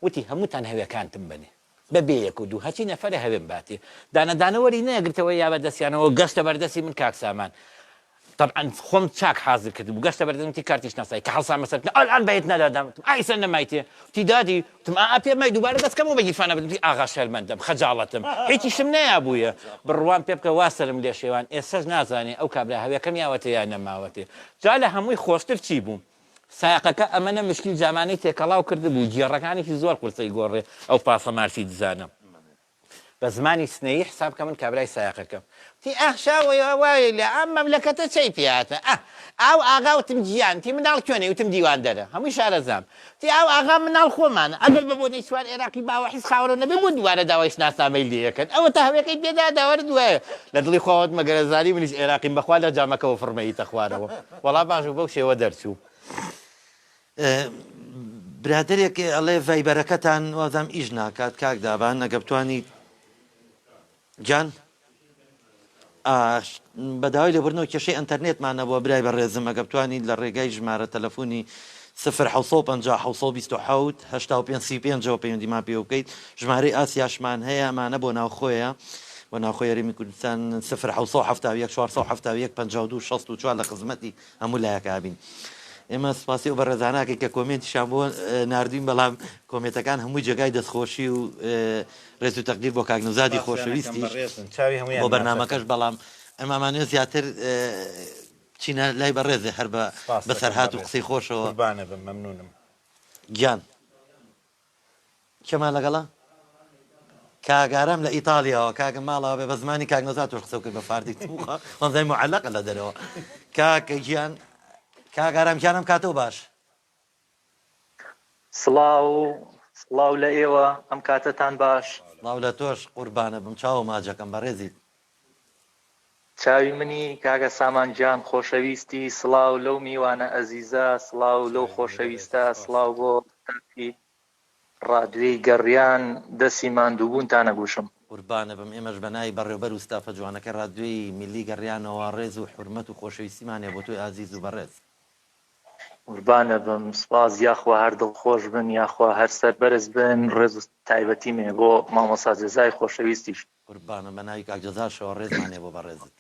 وتی هەمووتان هەوێکانتم بەنێ بە بێ یەک و دوو هەرچی نەفەرە هەوێم باتێ دانە دانە وەری نەگرتەوە یا بە دەستیانەوە گەشتە بەردەستی من کاک سامان تەبعەن خۆم چاک حازر کردبوو گەشتە بەردەم وتی کارتی شناسایی کە هەڵسامە سەر ئەلئان بەیت نەدادام وتم ئا ئیسە نەمایتێ وتی دادی وتم ئا ئا پێم مای دووبارە دەست کەمەوە بە گیرفانە بدەم وتی ئاغا شەرمەندەم خەجاڵەتم هیچیشم نەیابوویە بڕوام پێ بکە وا سەرم لێ شێوان ئێستەش نازانێ ئەو کابرا هەوێکەم یاوەتێ یا نەماوەتێ جا لە هەمووی خۆشتر چی بوو سایەقەکە ئەمەنە مشکی و جامانەی تێکەڵاو کردبوو گێڕەکانیشی زۆر قورسەی گۆڕێ ئەو پاسە مارسی دزانە بە زمانی سنەیی حساب کە من کابرای سایەقەکەم. وتی ئاه شاوەی واوەیلا ئەم مەملەکەتە چەی پێ هاتە ئاه ئاو ئاغا وتم گیان وتی مناڵ کوێنەی وتم دیواندەرە هەمووی شارەزام وتی ئاو ئاغا مناڵ خۆمانە ئەگەر بە بۆنەی چوار ئێراقی باوەحیز خاوەرەوە نەبێ بۆ دووبارە داوای شناسنامەی لێ ئەکەن ئەوەتا هەوێکەی پێ دا داوەرە دوایە لە دڵی خوا وتم ئەگەر ئەزانی منیش ئێراقیم بەخوا لە جامەکەوە فڕمەیتە خوارەوە وەڵا باش بوو بەو شێوە دەرچوو. برادەرێک ئەڵێ ڤایبەرەکەتان وابزانم ئیش ناکات کاک دابان ئەگە بتوانیت گیان. ئاش بە داوای لێبوردنەوە کێشەی ئەنتەرنێتمان نەبووە برای بەڕێزم ئەگەر بتوانیت لە ڕێگای ژمارە تەلەفونی سفر 750 727 85 35 ەوە پەیوەندیمان پێوە بکەیت ژمارەی ئاسیاشمان هەیە ئەمانە بۆ ناوخۆیە بۆ ناوخۆی هەرێمی کوردستان سفر 771 471 52 64 لە خزمەتی هەموو لایەک ئابین ئێمە سپاسی ئەو بەڕێزانە ئەکەین کە کۆمێنتیشان بۆ ناردوین بەڵام کۆمێنتەکان هەمووی جێگای دەستخۆشی و ڕێز و تەقدیر بۆ کاک نەوزادی سپاسیان ئەکەم خۆشەویستیش بەڕێزن چاوی بۆ هەموویان ماچ بەرنامەکەش ئەکەم. بەڵام ئەمامانەوێت زیاتر بچینە لای بەڕێزێ هەر بە سپاست ئەکەم بەسەرهات و بەڕێز قسەی خۆشەوە قوربانە بم مەمنونم. گیان کێمان لەگەڵە؟ کاک ئارام لە ئیتاڵیاوە کاکە ماڵەوە بێ بە زمانی کاک نەوزاد تۆش قسەو کرد بە فارسی توخوا وامزانی معەلەقە لە دەرەوە کاک گیان کاک ئارام گیان ئەم کاتەو باش. سڵاو سڵاو لە ئێوە ئەم کاتەتان باش. سڵاو لە تۆش قوربانە بم چاوو ماجەکەم بەڕێزیت. چاوی منی کاکە سامان گیان خۆشەویستی سڵاو لەو میوانە ئەزیزە سڵاو لەو چاوی منی بەڕێزت خۆشەویستە سپاس. سڵاو بۆ ستافی ڕادوێی گەڕیان دەسی ماندووبوونتان ئەگوشم. قوربانە بم ئێمەش بە ناوی بەڕێوبەر و ستافە جوانەکەی ڕادوێی میللی گەڕیانەوە ڕێز و حورمەت و خۆشەویستیمان هەیە بۆ تۆی ئازیز و بەڕێز. قوربانە بم سپاس یاخوا هەر دڵخۆش بن یاخوا هەر سەربەرز بن ڕێز و تایبەتیم هەیە بۆ مامۆستا جەزای خۆشەویستیش. قوربانم بە ناوی کاک جەزاشەوە ڕێزمان هەیە بۆ بەڕێزت.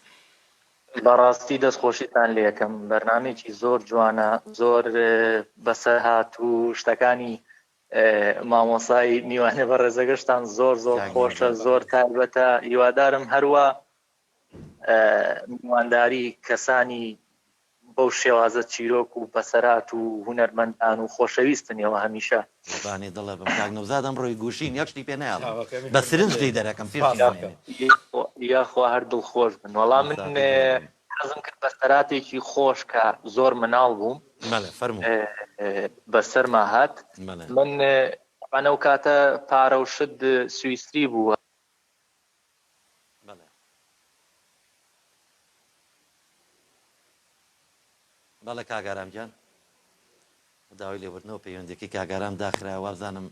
بەڕاستی دەست خۆشیتان لێکەم بەرنامەیەکی زۆر جوانە زۆر بەسەرهات و شتەکانی مامۆسای میوانە بەڕێزەکەشتان زۆر زۆر کاک خۆشە نەوزاد. زۆر تایبەتە هیوادارم هەروە میوانداری کەسانی بەو شێوازە چیرۆک و بەسەرات و هونەرمەندان و خۆشەویستن ئێوە هەمیشە. قوربانی دڵە بم کاک نەوزاد ئەمڕۆی گوشین یەک شتی پێ نایەڵم چاوەکەمی بە سرنج حورمەت لێی لێ دەرەکەم پێشی سپاس نامێنێ. دەکەم. یاخوا هەر دڵخۆش بن وەڵا من ساتی دڵە بم. حەزم کرد بەسەراتێکی خۆش کە زۆر مناڵ بووم بەڵێ فەرموو. بەسەرما هات بەڵێ. من تەبعەن ئەو کاتە پارە و شت سویسری بوو. بەڵێ. بەڵێ کاک ئارام گیان. داوای لێبوردنەوە پەیوەندیەکەی کاک ئارام داخرا وابزانم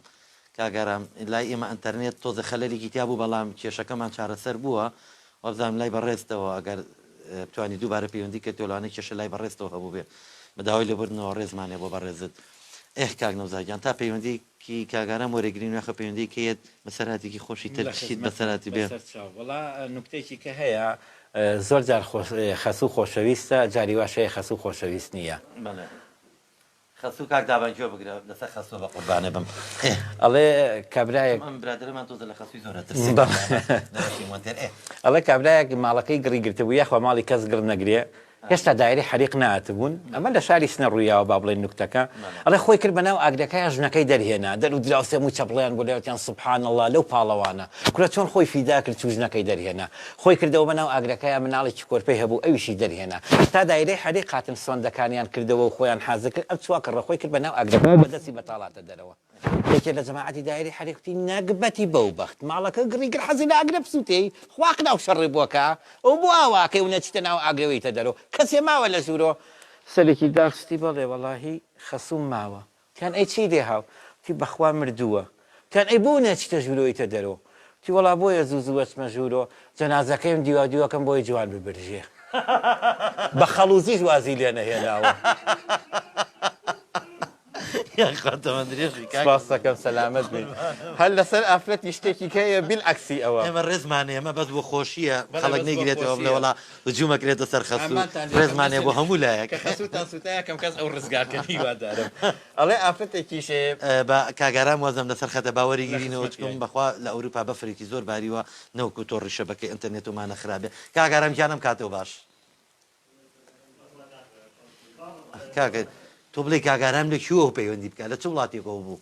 کاک ئارام لای ئێمە ئەنتەرنێت تۆزێ خەلەلێکی تیا بوو بەڵام کێشەکەمان چارەسەر بووە وابزانم لای بەڕێزتەوە ئەگەر بتوانی دووبارە پەیوەندی کەیتەوە لەوانەیە کێشە لای بەڕێزتەوە هەبووبێ بە داوای لێبوردنەوە ڕێزمان هەیە بۆ بەڕێزت ئێه کاک نەوزاد گیان تا پەیوەندی کی کاک ئارام وەرەگرین یاخە پەیوەندی کەیەت بەسەرهاتێکی خۆشی تر لە چیت خزمەتم بەسەرهاتی بێ. بەسەر چاو. وەڵا نوکتەیەکی کە هەیە زۆر جار خۆش خەسوو خۆشەویستە جاری واش هەیە خەسوو خۆشەویست نییە. بەڵێ خەسوو کاک دابان گوێ بگرە لەسەر خەسووە بە قوربانێ بم ئێ. ئەڵێ کابرایەک. ئەم برادەرەمان تۆزە لە خەسووی زۆر ئەترسێ بەڵێ. لە مۆنتێر ئێ. ئەڵێ کابرایەک ماڵەکەی گڕی گرتبوو یاخوا ماڵی کەس گڕ نەگرێ هێشتا دایرەی حەریق نەهاتبوون، ئەمە لە شاری سنە ڕوویاوە با بڵێین نوکتەکە، ئەڵێ خۆی کرد بەناو ئاگرەکەیا ژنەکەی دەرهێنا، دەر و دراوسێ هەموو چەپڵەیان بۆ لێ وتیان سبحان اللە لەو پاڵەوانە، کورە چۆن خۆی فیدا کرد چوو ژنەکەی دەرهێنا، خۆی کردەوە بەناو ئاگرەکەیا مناڵێکی کۆرپەی هەبوو ئەویشی دەرهێنا، تا دایرەی حەریق هاتن سۆندەکانیان کردەوە و خۆیان حازر کرد، ئەم چوە کڕە خۆی کرد بەناو ئاگرەکەوە بە دەستی بەتاڵ هاتە دەرەوە. یەکێ لە جەماعەتی دایرەی حەریق وتی، نەگبەتی بەو بەخت، ماڵەکە گڕی گر حەزی لە ئاگرە بسووتێی، خوا قناو شەڕی بۆ کا، ئەو بۆ ئاوا ئەکەی و نەچیتە ناو ئاگرەوە یتە دەرۆ، کەسێ ماوە لە ژوورۆ؟ سەرێکی داخست وتی، بەڵێ وەڵاهی خەسووم ماوە. وتیان، ئەی چی لێ هاو؟ وتی، بەخوا مردووە. وتیان، ئەی بۆ ناچیتە ژوورۆ یتە دەرۆ؟ وتی، وەڵا بۆیە زوو زوو ئەچمە ژوورۆ، جەنازەکەیم دیواودیوەکەم بۆی جوان ببرژێ. بە خەڵووزیش وازی لێ نەهێناوە. یاخوا تەمەن درێژی کاک سپاست دەکەم سەلامەت بیت هەر لەسەر ئافرەتی شتێکی کە هەیە بیلعەکسی ئەوە. ئێمە ڕێزمان هەیە ئەمە بەس بۆ خۆشیە بەڵێ خەڵک بەس بۆ نەیگرێتەوە بڵێ خۆشیە. وەڵا هجوم ئەکرێتە سەر خەسوو ئامانتان لێکەم ڕێزمان هەیە بۆ نەچن هەموو لایەک. کە خەسووتان سووتا یەکەم کەس ئەو ڕزگار کەن هیوادارم ئەڵێ ئافرەتێکیش. با کاک ئارام وازم لەسەر خەتە با لە وەریگرینەوە خزمەتی چکم ئەین. بەخوا لە ئەوروپا بەفرێکی زۆر باریوە نەوەکو تۆڕی شەبەکەی ئەنتەرنێتۆمانە خراپ بێ کاک ئارام گیان ئەم کاتەو باش. کاکە تۆ بڵێ کاک ئارام لە کوێوە پەیوەندی بکە لە چ وڵاتێکەوە بوو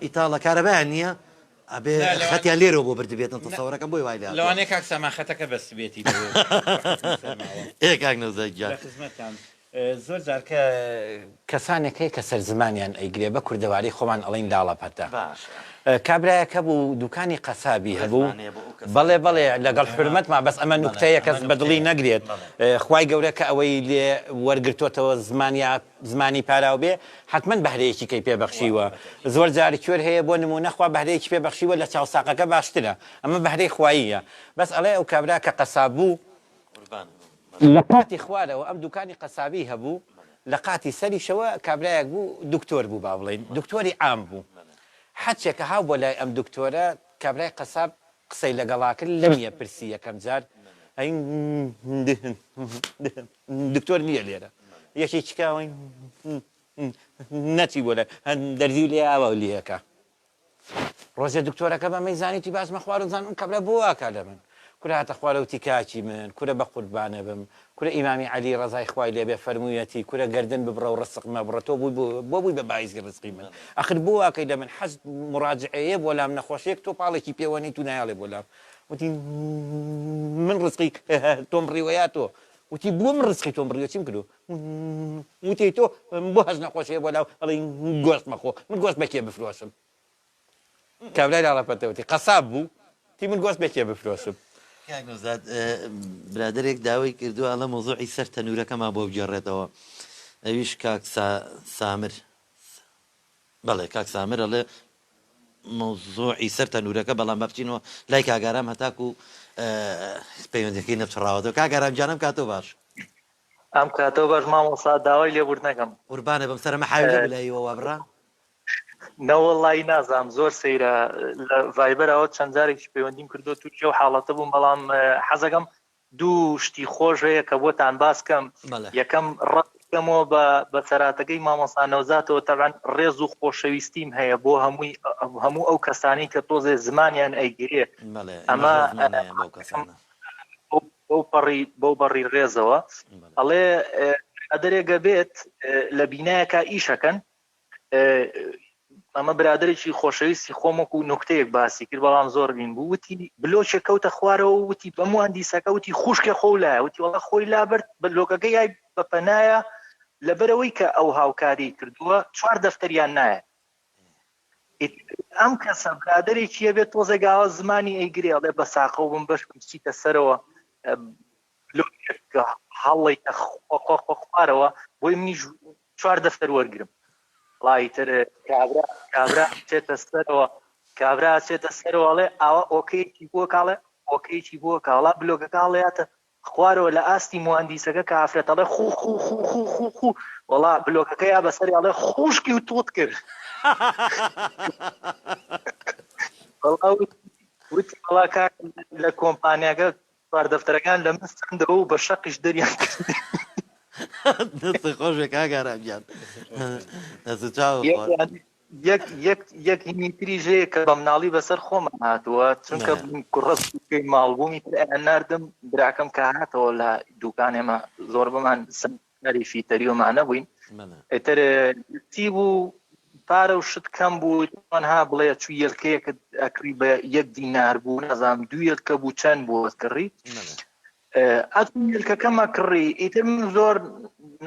ئیتاڵە کارەبایان نییە ئەبێ خەتیان لێرەوە بۆ بردبێتن تەسەوەرەکەم بۆی وای لێ لەوانەیە کاک سامان خەتەکە بەستبێتی ئێ کاک نەوزاد گیان لە خزمەتتان. زۆر جار کە کەسانێک هەیە کە سەر زمانیان ئەیگرێ بە کوردەواری خۆمان ئەڵێین لاڵە پەتە. باشە. کابرایەک هەبوو دوکانی قەسابی هەبوو. ڕێزمان هەیە بۆ ئەو کەسانەی بەڵێ کە بەڵێ لەگەڵ حورمەتما بەس ئەمە بەڵێ نوکتەیە ئەمە کەس بە دڵی نوکتەیە نەگرێت. بەڵێ. خوای گەورە کە ئەوەی لێ وەرگرتۆتەوە زمان یا زمانی پاراو بێ حەتمەن بەهرەیەکی کەی پێ وا بەخشیوە. بە تەئکید. زۆر جار کوێر هەیە بۆ نموونە خوا بەهرەیەکی پێ بەخشیوە لە چاو ساقەکە باشترە. ئەمە بەهرەی خواییە. بەس ئەڵێ ئەو کابرا کە قەساب بوو لە قاتی خوارەوە ئەم دوکانی قەسابی هەبوو، لە قاتی سەریشەوە کابرایەک بوو دکتۆر بوو با بڵێین دکتۆری عام بوو. حەچێ کە هاو بۆ لای ئەم دکتۆرە کابرای قەساب قسەی لەگەڵا کرد لەمیە پرسی یەکەم جار ئەی دکتۆر نییە لێرە یەکێکی کە نەچی بۆ لای دەرزی لێ ئاوا لێکە. ڕۆژێ دکتۆرەکە بەمەی زانی وتی بازمە خوارەوە بزانم ئەم کابرا بۆ واکا لە من. کورە هاتە خوارەوە وتی کاکی من، کورە بە قوربانە بم، کورە ئیمامی عەلی ڕەزای خوای لێ بێ فەرموویەتی کورە گەردن ببڕە و ڕزق مەبڕە، تۆ بووی بۆ بووی بە بایزی ڕزقی من؟ ئەخر بۆ واکەی لە من؟ حەز موڕاجعەیە بۆ لام نەخۆشیەک تۆ پاڵێکی پێوە نیت و نایەڵێ بۆ لام. وتی من ڕزقی تۆم بڕیوە یا تۆ؟ وتی بۆ من ڕزقی تۆم بڕیوە چیم کردووە؟ وتی تۆ بۆ هەست نەخۆشیە بۆ لاو ئەڵێی گۆشت مەخۆ من گۆشت بە کێ بفرۆشم کابرای لاڵەپەتە وتی قەساب بوو تی من گۆشت بە کێ بفرۆشم. کاک نەوزاد برادەرێک داوای کردووە ئەڵێ مەوزوعی سەر تەنورەکەمان بۆ بگێڕێتەوە ئەویش کاک سامر بەڵێ کاک سامر ئەڵێ مەوزوعی سەر تەنورەکە بەڵام با بچینەوە لای کاک ئارام هەتاکو پەیوەندەکەی نەپچڕاوەتەوە کاک ئارام گیان ئەم کاتەو باش. ئەم کاتەو باش مامۆستا داوای لێبوردنەکەم. قوربانت بم سەرە مەحاویلە بوو لای ئێوە وابڕا. نەوەڵایی نازانم زۆر سەیرە لە ڤایبەرەوە چەند جارێکیش پەیوەندیم کردووە تووشی ئەو حاڵەتە بووم بەڵام حەزەکەم دوو شتی خۆش هەیە کە بۆتان باس کەم بەڵێ. یەکەم ڕەت بکەمەوە بە بەسەراتەکەی مامۆستا نەوزاتەوە تەبعەن ڕێز و خۆشەویستیم هەیە بۆ هەمووی هەموو ئەو کەسانەی کە تۆزێ زمانیان ئەیگرێ بەڵێ ئێمەش ئەمە ڕێزمان هەیە بەو کەسانە. بەو پەڕی بەو بەڕی ڕێزەوە ئەڵێ ئەدەرێگە بێت لە بینایەکە ئیشەکەن ئەمە برادێکی خۆشەویستی خۆم وەکو نوکتەیەک باسی کرد بەڵام زۆر بین بوو وتی بلۆچێک کەوتە خوارەوە وتی بە مهندیسەکە وتی خوشکێ خۆ لایە وتی وەڵا خۆی لابرد بە لۆکەکە یای بە پەنایە لەبەرەوەی کە ئەو هاوکاری کردووە چوار دەفتەریان نایە ئەم کەسە برادێکیە بێت تۆزێ گاوە زمانی ئەیگرێ ئەڵێ بە ساقەوە بم بەشکم بچیتە سەرەوە هەڵیتە خوارەوە بۆی منیش چوار دەفتەر وەرگرم وەڵا ئیتر کابرا کابرا چێتە سەرەوە کابرا چێتە سەرەوە ئەڵێ ئاوا ئۆکەیەکی بۆ کاڵێ ئۆکەیەکی بۆ کاڵا بلۆکەکە هەڵیاتە خوارەوە لە ئاستی موهەندیسەکە کە ئافرەت ئەڵێ خو خو خو خو خو خو وەڵا بلۆکەکە یا بەسەری ئەڵێ خوشکی و توت کرد وەڵا وتی وەڵا کاک لە کۆمپانیاکە چوار دەفتەرەکان لە من سەندەوە و بە شەقیش دەریان کردم. دەستت خۆش بێ کاک ئارام گیان. دەست و چاوت خۆش. یەک یەک یەک هینی تریش هەیە کە بە مناڵی بەسەر خۆمان هاتووە چونکە بەڵێ. کوڕە سووکەی ماڵ بوومی تر ئەیانناردم براکەم کە هاتەوە لە دوکان ئێمە زۆربەمان سەری فیتەری و مانە بووین بەڵێ. ئیتر چی بوو پارە و شت کەم بوو چۆن ها بڵێ چوو یەلکەیەکت ئەکڕی بە یەک دینار بوو نازانم دوو یەلکە بوو چەند بوو کڕی بەڵێ. ئەچوو یەلکەکەمە کڕی ئیتر من زۆر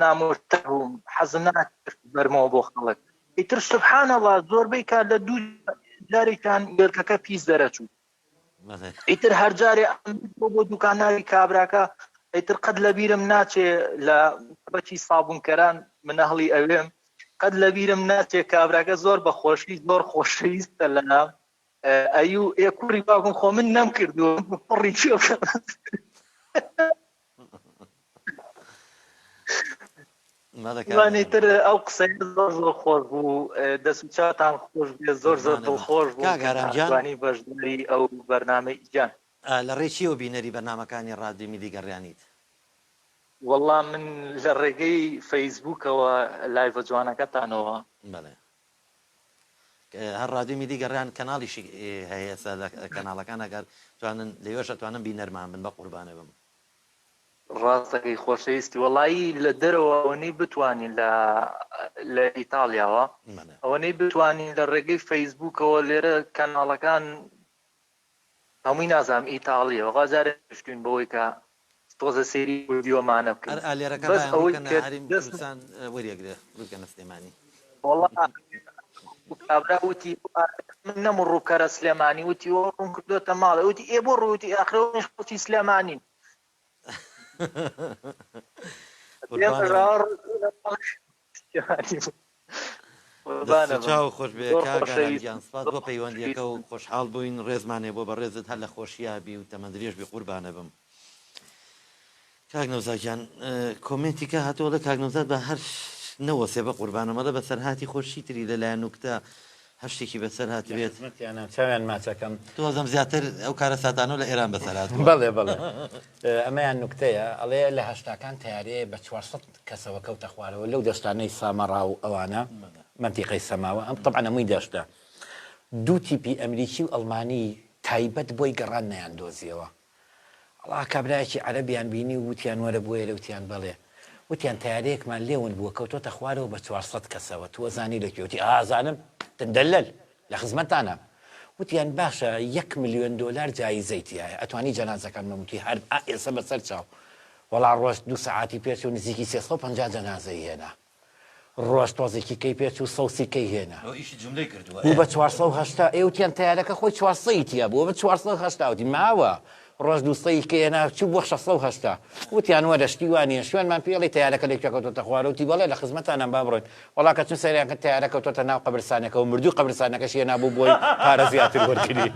نامۆتر بووم حەزم ناکرد بەرمەوە بۆ خەڵک ئیتر سبحان الله زۆربەی کات لە دوو جارێکیان یەلکەکە پیس دەرەچوو ئیتر هەر جارێ بۆ بۆ دوکانناوی کابراکە ئیتر قەت لەبیرم ناچێ لە بەچی سابوونکەران منە هەڵی ئەوێم قەت لەبیرم ناچێ کابراکە زۆر بە خۆشی زۆر خۆشەویستە لە ئەیو ئێ کوڕی باوکم خۆ من نەم کردووە پڕی چێ وانی تر ئەو قسەیە زۆر زۆر خۆش بوو دەست و چاتان خۆش بێ زۆر زۆر دڵخۆش بوو کاک ئارام گیان توانی بەشداری ئەو بەرنامەی گیان. لە ڕێی چیەوە بینەری بەرنامەکانی ڕادیۆی میلی گەڕیانیت؟ وەڵا من لە ڕێگەی فەیسبووکەوە لایڤە جوانەکەتانەوە. بەڵێ هەر ڕادیۆی میلی گەڕیان کەناڵیشی هەیە ئێستا لە کەناڵەکان ئەگەر توانن لەوێش ئەتوانن بینەرمان بن بە قوربانە بم. ڕاست دەکەی خۆشەویستی وەڵایی لە دەرەوە ئەوەنەی بتوانین لە لە ئیتاڵیاوە ئەوەنەی بتوانین لە ڕێگەی فەیسبووکەوە لێرە کەناڵەکان هەمووی نازانم ئیتاڵیە وەڵا جارێ شتوین بەوەی کە. تۆزە سەیری کوردیۆمانە ئەر بکەین ئالێرەکە بەس بایان ئەوەی ڕووکەنە کە هەرێمی دەست کوردستان وەریەگرێ ڕووکەنە سلێمانی. وەڵا کابرا وتی من نەم ڕووکەرە سلێمانی وتی ئەوە ڕووم کردۆتە ماڵێ وتی ئێ بۆ ڕووی وتی ئاخر ئەوەش خەڵکی سلێمانین قوربانە ئێمەش بم. ئاوا ڕوو ماڵێ سلێمانی بوو. دەست و قوربانە بم چاو خۆش بێ زۆر کاک ئارام خۆشەویست گیان سپاس زۆر بۆ پەیوەندیەکە خۆشەویست و خۆشحاڵ بووین ڕێزمان هەیە بۆ بەڕێزت هەر لە خۆشیا بی و تەمەن درێژ بی قوربانە بم. کاک نەوزاد گیان کۆمێنتی کە هاتووە ئەڵێ کاک نەوزاد با هەر نەوەسێ بەقوربانم ئەڵێ بەسەرهاتی خۆش چی تری لەلایە نوکتە هەر شتێکی بەسەر لە هاتبێت. خزمەتیانام چاویان ماچەکەم. تۆزەم زیاتر ئەو کارەساتانەو لە ئێران بەسەر هاتووە. بەڵێ بەڵێ ئەمەیان نوکتەیە ئەڵێ لە هەشتاکان تەیارەیە بە 400 کەسەوە کەوتە خوارەوە لەو دەشتانەی سامەڕا و ئەوانە مەنتیقەی سەماوە ئەم تەبعەن هەمووی دەشتە دوو تیپی ئەمریکی و ئەڵمانی تایبەت بۆی گەڕان نەیاندۆزیەوە وەڵا کابرایەکی عەرەبیان بینی و وتیان وەرە بۆ ئێرە وتیان بەڵێ وتیان تەیارەیەکمان لێ ون بووە کەوتۆتە خوارەوە بە 400 کەسەوە تۆ ئەزانی لە کوێ وتی ئا ئەزانم تدلل لە خزمەتتانام وتیان باشە یەک ملیۆن دۆلار جایزەی تیایە ئەتوانی جەنازەکان بم وتی هەر ئا ئێسە بەسەر چاو وەڵا ڕۆشت دوو سەعاتی پێچوو نزیکی 350 جەنازەی هێنا ڕۆژ تۆزێکی کەی پێ چوو سەوسی کەی هێنا. ئەوە ئیشی جوملەی کردووە بوو ئێ. بە 480 ئێ وتیان تەیارەکە خۆی چوارسەی تیا بوو بە 480 وتی ماوە ڕۆژ دووسەی کە هێنا چوو بۆ 680 وتیان وەرە شتی وا نییە شوێنمان پێ ئەڵێی تەیارەکە لە کوێ کەوتۆتە خوارەوە وتی بەڵێ لە خزمەتانام با بڕۆین وەڵا کە چوون سەیریان کرد تەیارە کەوتۆتە ناو قەبرسانێکەوە مردووی قەبرسانەکەشی هێنابوو بۆی پارە زیاتر وەرگری.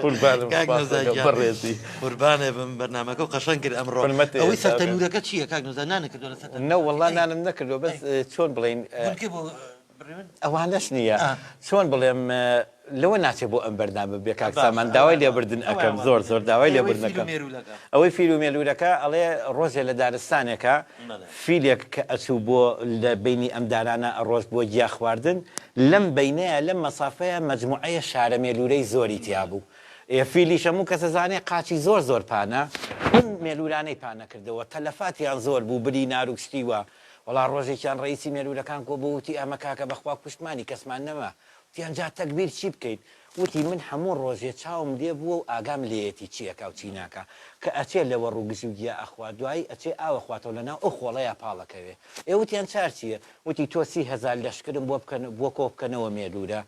قوربانم کاک سوپاس نەوزاد دەکەم گیان بەڕێزی. قوربانێ بم بەرنامەکەو قەشەنگ کرد ئەمڕۆ حورمەت ئەوەی سەر چاوگەم. تەنورەکە چییە کاک نەوزاد نانت کردوە لەسەر تەنور نەوەڵا ئەی نانم نەکردوە بەس ئەی چۆن بڵێین گونکەی بۆ بڕیون ئەوانەش نییە ئا. چۆن بڵێم لەوە ناچێ بۆ ئەم بەرنامە بێ کاک باشە سامان داوای ئەوەیان لێبردن ئەوەیان ئەکەم وا زۆر زۆر داوای ئەی ئەوەی لێبردن فیل و ئەکەم مێروولەکە ئەوەی فیل و مێلوورەکە ئەڵێ ڕۆژێ لە دارستانێکا بەڵێ. فیلێک کە ئەچوو بۆ لە بەینی ئەم دارانە ئەڕۆشت بۆ گیا خواردن، لەم بەینەیا لەم مەسافەیا مەجموعەیە شارە مێلوورەی زۆری تیا بوو. ئێ فیلیش هەموو کەس ئەزانێ قاچی زۆر زۆر پانە، ئەم مێلوورانەی پان ئەکردەوە، تەلەفاتیان زۆر بوو، برینار و شتی وا. وەڵا ڕۆژێکیان ڕەئیسی مێلوورەکان کۆ بۆوە وتی ئەمە کاکە بە خوا کوشتمانی کەسمان نەما. وتیان جا تەگبیر چی بکەین؟ وتی من هەموو ڕۆژێ چاوم لێ بووە و ئاگام لێیەتی چی ئەکا و چی ناکا. کە ئەچێ لەوەڕ و گژ و گیا ئەخوا، دوایی ئەچێ ئاو ئەخواتەوە لە ناو ئەو خۆڵەیا پاڵ ئەکەوێ. ئێ وتیان چار چییە؟ وتی تۆ 30,000 لەشکرم بۆ بکەن بۆ کۆ بکەنەوە مێلوورە.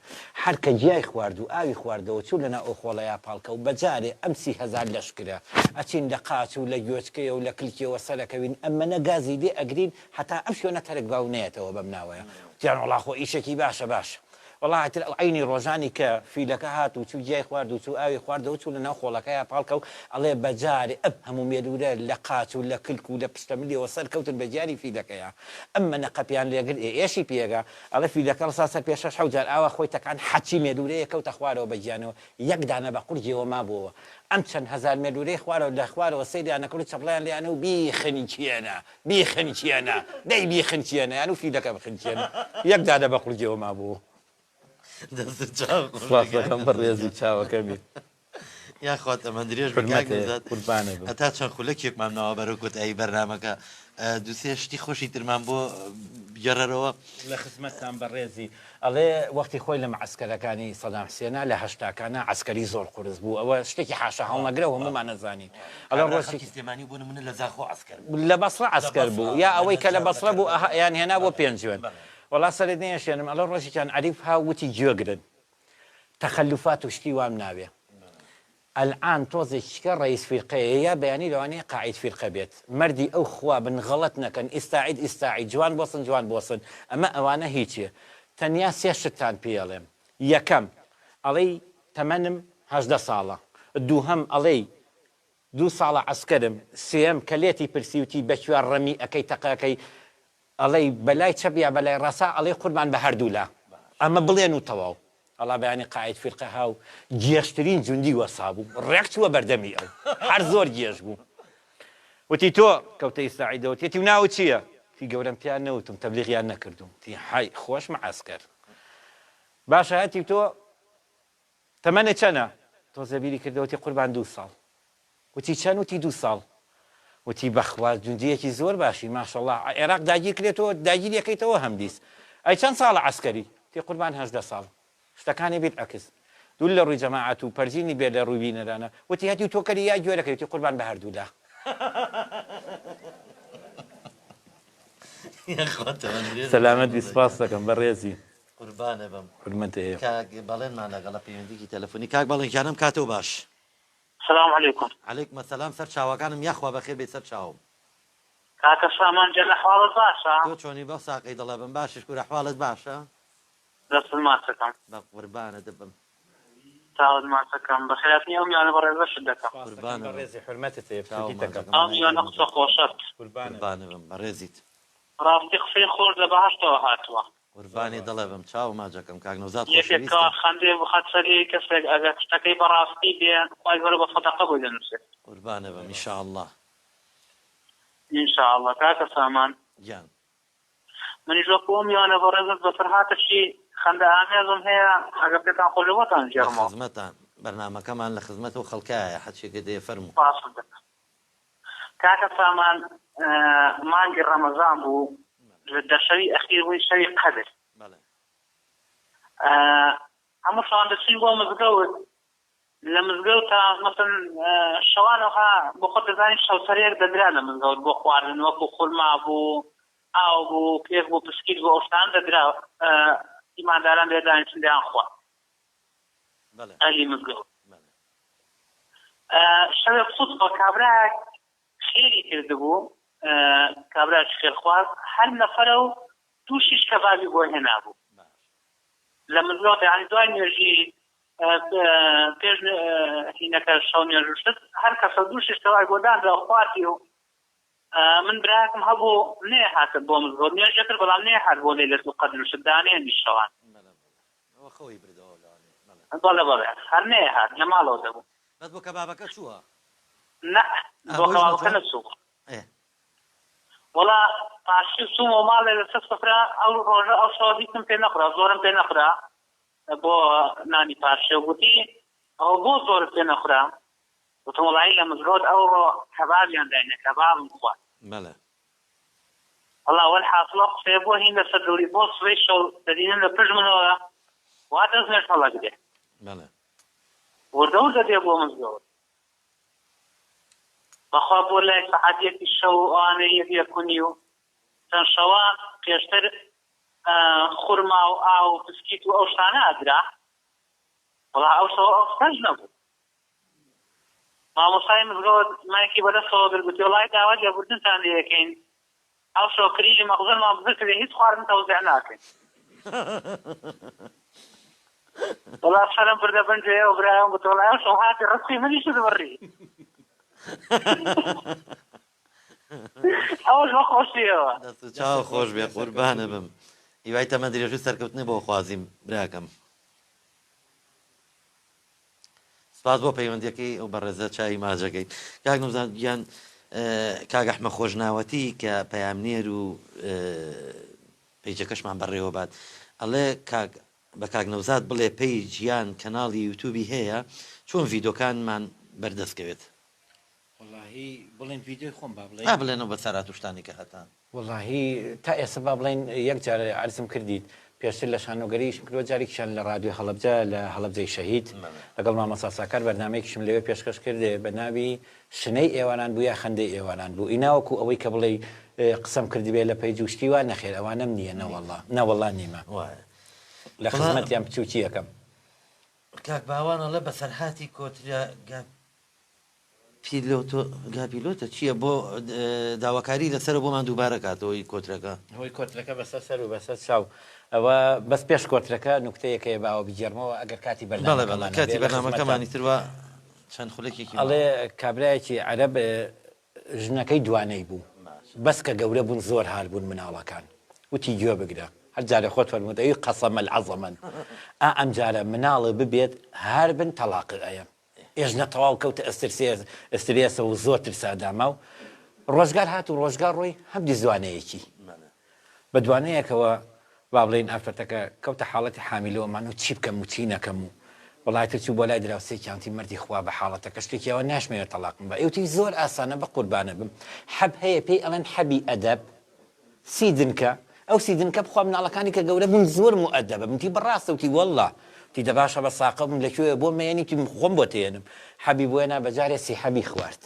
هەر کە گیای خوارد و ئاوی خواردەوە چوو لە ناو ئەو خۆڵەیا پاڵ کەوت بە جارێ ئەم 30,000 لەشکرە ئەچین لە قاچ و لە گوێچکەیە و لە کلکیەوە سەرەکەوین ئەمەنە گازی لێ ئەگرین هەتا ئەم شوێنە تەرک با و نەیەتەوە بەم ناوەیا. وتیان وەڵا خۆ ئیشێکی باشە باشە. وەڵا ئیتر ئەو عەینی ڕۆژانی کە فیلەکە هات و چوو گیای خوارد و چوو ئاوی خواردەوە چوو لە ناو خۆڵەکەیا پاڵ کەوت ئەڵێ بە جارێ ئەم هەموو مێروورە لە قاچ و لە کلک و لە پشتە ملیەوە سەر کەوتن بە گیانی فیلەکەیا ئەمەنە قەپیان لێ گرت ئێ ئێشی پێگا ئەڵێ فیلەکە هەڵسا سەر پێ شەش حەوت جار ئاوا خۆی تەکان حەچی مێروورەیە کەوتە خوارەوە بە گیانەوە یەک دانە بە قورگیەوە مابۆوە ئەم چەند هەزار مێروورەی خوارەوە لە خوارەوە سەیریان ئەکرد و چەپڵەیان لێیانە و بیخنکێنە بیخنکێنە دەی بیخنکێنە یان و فیلەکە بخنکێنە یەک دانە بە قورگیەوە مابوو. دەستت چاو خۆش بێ سپاس کاک دەکەم نەزاد بەڕێزی گیان. چاوەکەمی. یاخوا تەمەن درێژ بی کاک حورمەت هەیە نەوزاد قوربانت بم. هەتا چەند خولەکێکمان ماوە بەرەو کۆتایی بەرنامەکە دوو سێ شتی خۆشی ترمان بۆ بگێڕەرەوە. لە خزمەتتان بەڕێزی. ئەڵێ وەختی خۆی لە معەسکەرەکانی سەدام حسێنا لە هەشتاکانا عەسکەری زۆر قورس بوو ئەوە شتێکی حاشا هەڵنەگرە و هەموومان ئەزانین ئەڵێ کابرا ڕۆژێک خەڵکی سلێمانی بۆ نموونە لە زاخۆ عەسکەر بوو. لە بەسڕە لە عەسکەر بوو بەسڕە یا لە ئەوەی کە لە نەجەف لە بەسڕە بوو کەربەلا ئەها یان هێنا بۆ بەڵێ پێنجوێن بەڵێ. وەڵا سەرت نەیەشێنم ئەڵێ ڕۆژێکیان عەریف ها وتی گوێگرن تەخەلوفات و شتی وام ناوێ ئەلعان تۆزێک چکە ڕەئیس فیرقەیە یا بەیانی لەوانەیە قائید فیرقە بێت مەردی ئەو خوا بن غەڵەت نەکەن ئیستاعید ئیستاعید جوان بۆسن جوان بۆسن ئەمە ئەوانە هیچێ تەنیا سێ شتتان پێیەڵێم یەکەم ئەڵێی تەمەنم 18 ساڵە دووهەم ئەڵێی دوو ساڵە عەسکەرم سێیەم کە لێتی پرسی وتی بەکوێ ڕەمی ئەکەی تەقە ئەکەی ئەڵێی بەلای چەپ یا بەلای ڕاسا ئەڵێی قوربان بە هەردوولا ئەمە بڵێن و تەواو. ئەڵا بەیانی قائید فیرقە هاو گێژترین جوندی وەسابوو ڕێک چووە بەردەمی ئەو هەر زۆر گێژ بوو وتی تۆ کەوتە ئیستاعیدەوە تێتی و ناوت چییە؟ وتی گەورەم پێیان نەوتوم تەبلیغیان نەکردوم وتی حەی خۆش معەسکەر باشە هەتیو تۆ تەمەنت چەنە؟ تۆزێ بیری کردەوە وتی قوربان دوو ساڵ. وتی چەن؟ وتی دوو ساڵ. وتی بەخوا جوندیەکی زۆر باشی ماشەڵا عێراق داگیر کرێتەوە داگیری ئەکەیتەوە هەمدیس. ئەی چەند ساڵە عەسکەری؟ وتی قوربان 18 ساڵ. شتەکانی بیلعەکس. دوور لە ڕووی جەماعەت و پەرژینی بێ لە ڕووی بینەرانە وتی هەتیو تۆ کەری یا گوێرەکەی وتی قوربان بە هەردوولا. یاخوا تەمەن درێژ بی سەلامەت بی مامۆستا سپاست گیان. دەکەم بەڕێزی. قوربانت بم. حورمەت هەیە. کاک بەڵێنمان لەگەڵە پەیوەندیکی تەلەفۆنی کاک بەڵێن گیان ئەم کاتەو باش. سلام علیکم. علیکم السلام سەر چاوەکانم یاخوا بەخێر بێی سەر چاوم. کاکە سامان گیان ئەحواڵت باشە؟ تۆ چۆنی بەو ساقەی دڵە بم باشی شکور ئەحواڵت باشە؟ دەستت ماچەکەم. بەقوربانت بم. چاوت ماچەکەم. بەخێرهاتنی ئەو میوانە بەڕێزەشت دەکەم. سپاست دەکەم قوربانت بم. بەڕێزی حورمەتت هەیە چاوم بچوکیت دەکەم. ماچەکەم ئەو مەلای میوانە گەرمت قسە خۆشەت. قوربانت بم. قوربانت بم بەڕێزیت. ڕاستی قسەی خۆش لە بەهەشتەوە هاتووە. زۆر قوربانی ڕاستە. دڵە بم چاوم ماچەکەم کاک نەوزاد یەکێک کەوا خۆشەویستم. خەندەیەک بخات سەر لێوی کەسێک ئەگەر شتەکەی بەڕاستی بێ خوای گەورە بە سەدەقە بۆی دەنوسێت. قوربانت بم زۆر ان ڕاستە. شاء اللە. ان شاء اللە کاکە سامان. گیان. منیش وەکو ئەو میوانە بەڕێزت بەسەرهاتەکی خەندە ئامێزم هەیە ئەگەر پێتان خۆش بێ بۆتان لە بگێڕمەوە. خزمەتان، بەرنامەکەمان لە خزمەت ئەو خەڵکایە، هەرچیەکت هەیە فەرموو. سپاست دەکەم. کاکە سامان مانگی ڕەمەزان بوو لە شەوی ئەخیر بووی شەوی قەدر. بەڵێ. هەموو شەوان دەچووین بۆ مزگەوت لە مزگەوتا مەسەن شەوان ئەوها بۆ خۆت دەزانی شەوسەرەیەک دەدرا لە مزگەوت بۆ خواردن وەکو خورما بوو ئاو بوو کێک بوو پسکیت بوو ئەو شتانە دەدرا ئیمانداران لێ دانیشتن دەیان خوارد بەڵێ ئەهلی مزگەوت بەڵێ شەوێک سوتفە کابرایەک خێری کردبوو کابرایەکی خێرخواز هەر نەفەرە و دوو شیش کەبابی بۆ هێنابوو باش لە مزگەوت یانی دوای نوێژی پێش هینەکە شەو نوێژ و شت هەر کەسە دوو شیش کەبابی بۆ دانرا و خواردی و من براکم هەبوو نەیهاتە بۆ مزگەوت نوێژی کرد بەڵام نەیهات بۆ لەیلەت القەدر و شت دانەیەنی شەوان بەڵێ بەڵێ ئەوە خەوی بردەوە لەوانەیە بەڵێ بەڵێ بەڵێ هەر نەیهات لە ماڵەوە دەبوو بەس بۆ کەبابەکە چووە؟ نا ئا بۆ بۆیش کەبابەکە نەچووە؟ نەچوو ئێ وەڵا پارشیو چوومەوە ماڵێ لەسەر سفرە ئەو ڕۆژە ئەو شەوە هیچم پێ نەخورا زۆرم پێ نەخورا بۆ نانی پارشێو گوتی ئەوە بۆ زۆرت پێ نەخورا گوتم وەڵایی لە مزگەوت ئەوڕۆ کەبابیان داینێ کەبابم خوارد. بەڵێ. وەڵا وەلحاسڵ ئەو قسەیە بۆ هین لەسەر دڵی بۆ سبەی شەو دەبینم لە پشت منەوە وا دەستنوێژ هەڵەگرێ. بەڵێ. وردە وردە دێ بۆ مزگەوت. بەخوا بۆ لای سەعات یەکی شەو و ئەوانەی یەک یەک و نیو چەند شەوە پێشتر خورما و ئاو و پسکیت و ئەو شتانە ئەدرا وەڵا ئەو شەوە ئەو شتەش نەبوو. مامۆستای مزگەوت مایکی بەدەستەوە گرت گوتی وەڵای داوای لێبوردنتان لێ ئەکەین ئەو شەوە کلیلی مەخزەنمان بزر کردیە هیچ خواردن تەوزیع ناکەین. وەڵا سەرم بردە بن گوێیەوە برایم گوتی وەڵای ئەو شەو هاتی ڕزقی منیشت بڕی. ئەوەش بە خۆشیەوە. دەست و چاو خۆش بێ قوربانت بم هیوای تەمەن درێژو سەرکەوتنت بۆ خوازیم براکەم. سپاس بۆ پەیوەندیەکەی ئەو بەڕێزە چاوی ماجەکەی کاک نەوزاد گیان کاک ئەحمە خۆشناوەتی کە پەیامنێر و پەیجەکەشمان بەڕێوە بات ئەڵێ کاک بە کاک نەوزاد بڵێ پەیج یان کەناڵی یوتوبی هەیە چۆن ڤیدۆکانمان بەردەست کەوێت؟ وەڵاهی بڵێن ڤیدیۆی خۆم با بڵێین. با بڵێن ئەو بەسەرهات و شتانەی کە هەتان. وەڵاهی تا ئێستا با بڵێین یەک جار عەرزم کردیت پێشتر لە شانۆگەری ئیشم کردووە جارێکیشان لە ڕادیۆ هەڵەبجە لە هەڵەبجەی شەهید لەگەڵ مامۆستا ساکار بەرنامەیەکیشم لەوێ پێشکەش کرد بە ناوی شنەی ئێواران بوو یا خەندەی ئێواران بوو ئینا وەکو ئەوەی کە بڵێی قسەم کردبێ لە پەیج و شتی وا نەخێر ئەوانەم نییە نەوەڵا نەوەڵا نیمە وایە لە وەڵا خزمەتیان بچووکی ئەکەم. کاک باوان ئەڵێ بەسەرهاتی کۆترە گا پیلۆتۆ گاپیلۆتە چیە بۆ داواکاری لەسەرە بۆمان دووبارە کاتەوە ی کۆترەکە. هۆی کۆترەکە بەسەر سەر و بەسەر چاو ئەوە بەس پێش کۆترەکە نوکتەیەک هەیە با ئەوە بگێڕمەوە ئەگەر کاتی بەڵێ بەڵێ بەرنامەکەمان کاتی هەبێ لە خزمەتتان. بەرنامەکەمان ئیتر وا چەند خولەکێکی ئەڵێ ماوە. کابرایەکی عەرەب ژنەکەی دوانەی بوو باشە. بەس کە گەورە بوون زۆر هار بوون مناڵەکان وتی گوێ بگرە هەر جارێ خۆت فەرمووت ئەی قەسەمەل عەزەمەن ئا ئەمجارە مناڵێ ببێت هار بن تەڵاقت ئەیەم ئێژنە تەواو کەوتە ئسترێسەوە و زۆر ترسا داما و ڕۆژگار هات و ڕۆژگار ڕۆی هەمدیس دوانەیەکی بە دوانەیەکەوە با بڵێین ئافرەتەکە کەوتە حاڵەتی حامیلەوە مان و چی بکەم و چی نەکەم و وەڵای تر چوو بۆ لای دراوسێکیان وتی مەردی خوا بە حاڵەتەکە شتێکی ئەوە ناشمەوێ تەڵاقم بە ئێ وتی زۆر ئاسانە بە قوربانە بم حەب هەیە پێی ئەڵێن حەبی ئەدەب سی دنکە ئەو سی دنکە بخوا مناڵەکانی کە گەورە بوون زۆر موئەدەبە وتی بەڕاستە وتی وەڵا. وتی دە باشە بە ساقە بم لە کوێیە بۆم مەیەنی وتی من خۆم بۆت ئەیەنم. حەبی بۆ هێنا بە جارێ سی حەبی خوارد.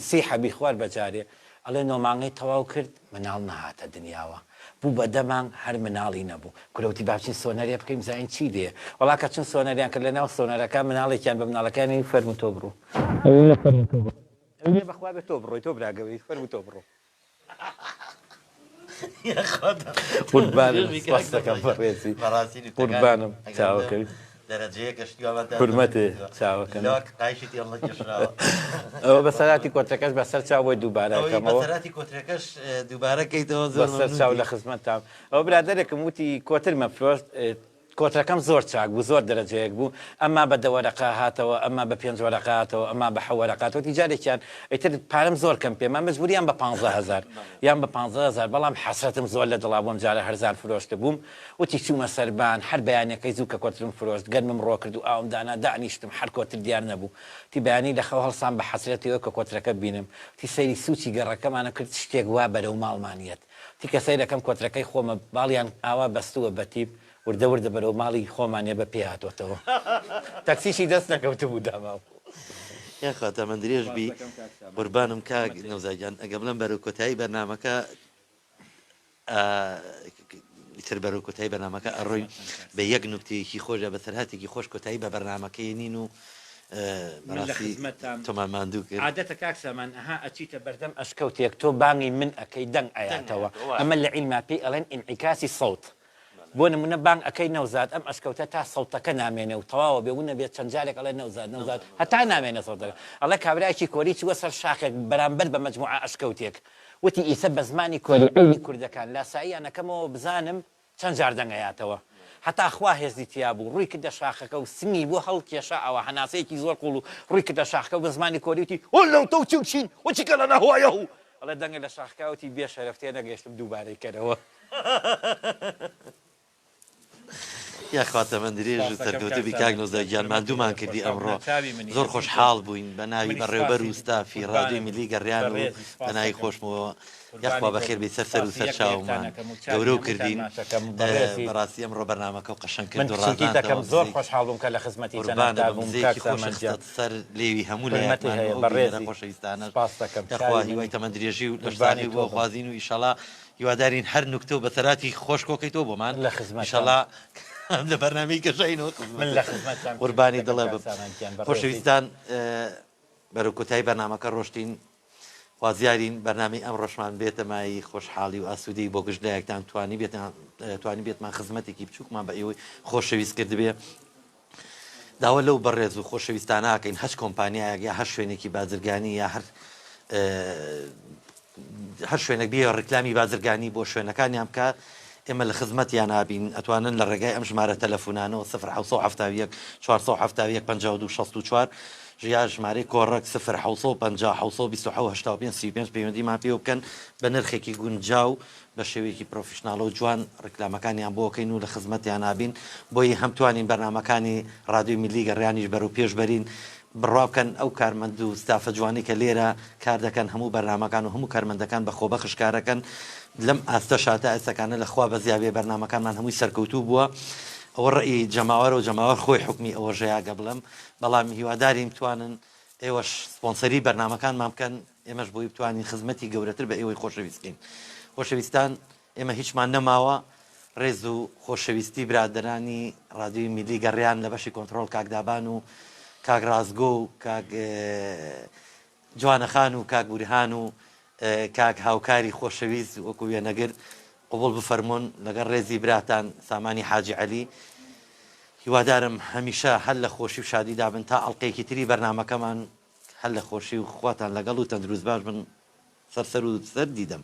سی حەبی خوارد بە جارێ. ئەڵێ نۆ مانگەی تەواو کرد مناڵ نەهاتە دنیاوە. بوو بە دە مانگ هەر مناڵی نەبوو. کورە وتی با بچین سۆنەرێ بکەین بزانین چی لێیە. وەڵا کە چوون سۆنەریان کرد لە ناو سۆنەرەکە مناڵێکیان بە مناڵەکەیان وی فەرموو تۆ بڕۆ. ئەوی نە فەرموو تۆ بڕۆ. ئەوی نە بەخوا بێ تۆ بڕۆی تۆ برا گەورەی فەرموو تۆ بڕۆ. قوربانم سپاست دەکەم بەڕێزی قوربانم چاوەکەوی حورمەتێ چاوەکەم ئەوە بەسەراتی کۆترەکەش بەسەر چاو بۆی دووبارە کەمەوە بەسەر چاو لە خزمەتتام ئەوە برادەرێکم وتی کۆترمە فرۆشت کۆترەکەم زۆر چاک بوو زۆر دەرەجە یەک بوو ئەمما بە دە وەرەقە هاتەوە ئەمما بە پێنج وەرەقە هاتەوە ئەمما بە حەو وەرەقە هاتەوە وتی جارێکیان ئیتر پارەم زۆر کەم پێ ما مەجبوور یان بە 15 هەزار یان بە 15 هەزار بەڵام حەسرەتم زۆر لە دڵا بوو ئەم جارە هەرزان فرۆشتبووم وتی چوومە سەربان هەر بەیانەکەی زوو کە کۆترم فرۆشت گەنمم ڕۆ کرد و ئاوم دانا دانیشتم هەر کۆتر دیار نەبوو وتی بەیانی لە خەو هەڵسام بە حەسرەتەوە کە کۆترەکە ببینم وتی سەیری سووچی گەڕەکەمانم کرد شتێک وا بەرەو ماڵمان یەت وتی کە سەیرەکەم کۆترەکەی خۆمە باڵیان ئاوا بەستووە بە تیپ وردە وردە بەرەو ماڵی خۆمانە بە پێ هاتۆتەوە تەکسیشی دەست نەکەوتبوو داماو. یاخوا تەمەن درێژ بی قوربانم کاک نەوزاد گیان ئەگە بڵێم بەرەو کۆتایی بەرنامەکە ئیتر بەرەو کۆتایی بەرنامەکە ئەڕۆین بە یەک نوکتەیەکی خۆش یا بەسەرهاتێکی خۆش کۆتایی بە بەرنامەکەی نین و من لە بەڕاستی خزمەتتام. تۆمان ماندوو کرد. عادەتە کاک سامان ئەها ئەچیتە بەردەم ئەشکەوتێک تۆ بانگی من ئەکەی دەنگ ئەیاتەوە ئەمە لە عیلما پێی ئەڵێن ئینعیکاسی سەوت بۆ نمونە بانگ ئەکەی نەوزاد ئەم ئەشکەوتە تا سەوتەکە نامێنێ و تەواوە بێ ونەبێ چەند جارێک ئەڵێ نەوزاد نەوزاد هەتا نامێنێ سەوتەکە ئەڵێ کابرایەکی کۆری چووە سەر شاخێک بەرامبەر بە مەجموعە ئەشکەوتێک وتی ئیسە بە زمانی کۆری عیلمی کوردەکان لاساییان ئەکەمەوە بزانم چەند جار دەنگ ئەیاتەوە هەتا خوا هێزی تیا بوو ڕووی کردە شاخەکە و سنگی بۆ هەڵکێشا ئاوا هەناسەیەکی زۆر قوڵ و ڕووی کردە شاخەکە و بە زمانی کۆری وتی، هۆ لەو تەو چیو چین و چیکە لە نەهوایەهو ئەڵێ دەنگە لە شاخەکە وتی، بێ شەرەف تێنەگەیشتم دووبارەی کەرەوە. یاخوا تەمەن درێژ و سپاستەکەم کاک سەرکەوتوو بی کاک سامان نەوزاد گیان گیان ماندوومان حورمەتی هەیە کردی خۆشحاڵ ئەمڕۆ بووم چاوی منی زۆر ئەزیزم خۆشحاڵ بووین بە ناوی منیش بەڕێوبەر سپاسی و ستافی ڕادیۆی قوربانم میللی گەڕیان و بەڕێزی بە ناوی سپاستەکەم خۆشمەوە یاخوا قوربانی تۆ بەخێر بم بێی سەر سەر و سپاسی سەر یەک بە یەکتان چاومان ئەکەم و چاوی گەورەو هەمووتان کردین ماچەکەم بەڕێزیت بەڕاستی ئەمڕۆ بەرنامەکەو قەشەنگ من کرد و بچووکیت ئەکەم ڕازاندەوە زۆر بزێکی خۆشحاڵ بووم کە لە خزمەتی قوربانت جەنابتا بم بووم کاک بزەیەکی خۆشت سامان گیان خستە سەر لێوی هەموو حورمەتی لایەکمان و هەیە ئەو بینەرە بەڕێزیت خۆشەویستانەش سپاست ئەکەم یاخوا چاوی هیوای منی تەمەن درێژی و قوربانی لەشساغی تۆ بۆ بم خوازین و ئیشەڵا هیوادارین هەر نوکتە و بەسەرهاتی خۆش کۆکەیتەوە بۆمان من لە خزمەتتام. ئیشەڵا لە بەرنامەی گەشاینەوە من لە خزمەتت خزمەتتام قوربانی بچووکت ئەکەم دڵێ کاک بم سامان گیان بەڕێزیت. خۆشەویستان بەرەو کۆتایی بەرنامەکە ڕۆشتین خوازیارین بەرنامەی ئەمڕۆشمان بێتە مایەی خۆشحاڵی و ئاسوودەیی بۆ گشت لایەکتان توانیبێتان توانیبێتمان خزمەتێکی بچووکمان بە ئێوەی خۆشەویست کردبێ داوا لەو بەڕێز و خۆشەویستانە ئەکەین هەچ کۆمپانیایەک یا هەر شوێنێکی بازرگانی یا هەر هەر شوێنێک بیەوێ ڕیکلامی بازرگانی بۆ شوێنەکانیان بکا ئێمە لە خزمەتیان ئابین ئەتوانن لە ڕێگای ئەم ژمارە تەلەفونانەوە 0 771 471 52 64 یا ژمارەی کۆڕەک 0 750 727 85 35 پەیوەندیمان پێوە بکەن بە نرخێکی گونجاو بە شێوەیەکی پرۆفیشناڵ و جوان ڕیکلامەکانیان بۆ ئەکەین و لە خزمەتیان ئابین بۆیە هەم توانین بەرنامەکانی ڕادیۆی میللی گەڕیانیش بەرەو پێش بەرین بڕوا بکەن ئەو کارمەند و ستافە جوانەی کە لێرە کار دەکەن هەموو بەرنامەکان و هەموو کارمەندەکان بە خۆبەخش کارەکەن لەم ئاستەشا تا ئێستاکانە لە خوا بەزیا بێ بەرنامەکانمان هەمووی سەرکەوتوو بووە ئەوە ڕەئی جەماوەرە و جەماوەر خۆی حوکمی ئەوە ژەیاگە بڵێم بەڵام هیوادارین بتوانن ئێوەش سپۆنسەری بەرنامەکانمان بکەن ئێمەش بۆی بتوانین خزمەتی گەورەتر بە ئێوەی خۆشەویست بکەین. خۆشەویستان ئێمە هیچمان نەماوە، ڕێز و خۆشەویستی برادەرانی ڕادیۆی میللی گەڕیان لە بەشی کۆنتڕۆڵ کاک دابان و کاک ڕاستگۆ و کاک جوانەخان و کاک بورهان و کاک هاوکاری خۆشەویست وەکو وێنەگر قبوڵ بفەرموون لەگەڵ ڕێزی براتان سامانی حاجی عەلی هیوادارم هەمیشە هەر لە خۆشی و شادیدا بن تا ئەڵقەیەکی تری بەرنامەکەمان هەر لە خۆشی و خواتان لەگەڵ و تەندروست باش بن سەر سەر و سەر دیدەم.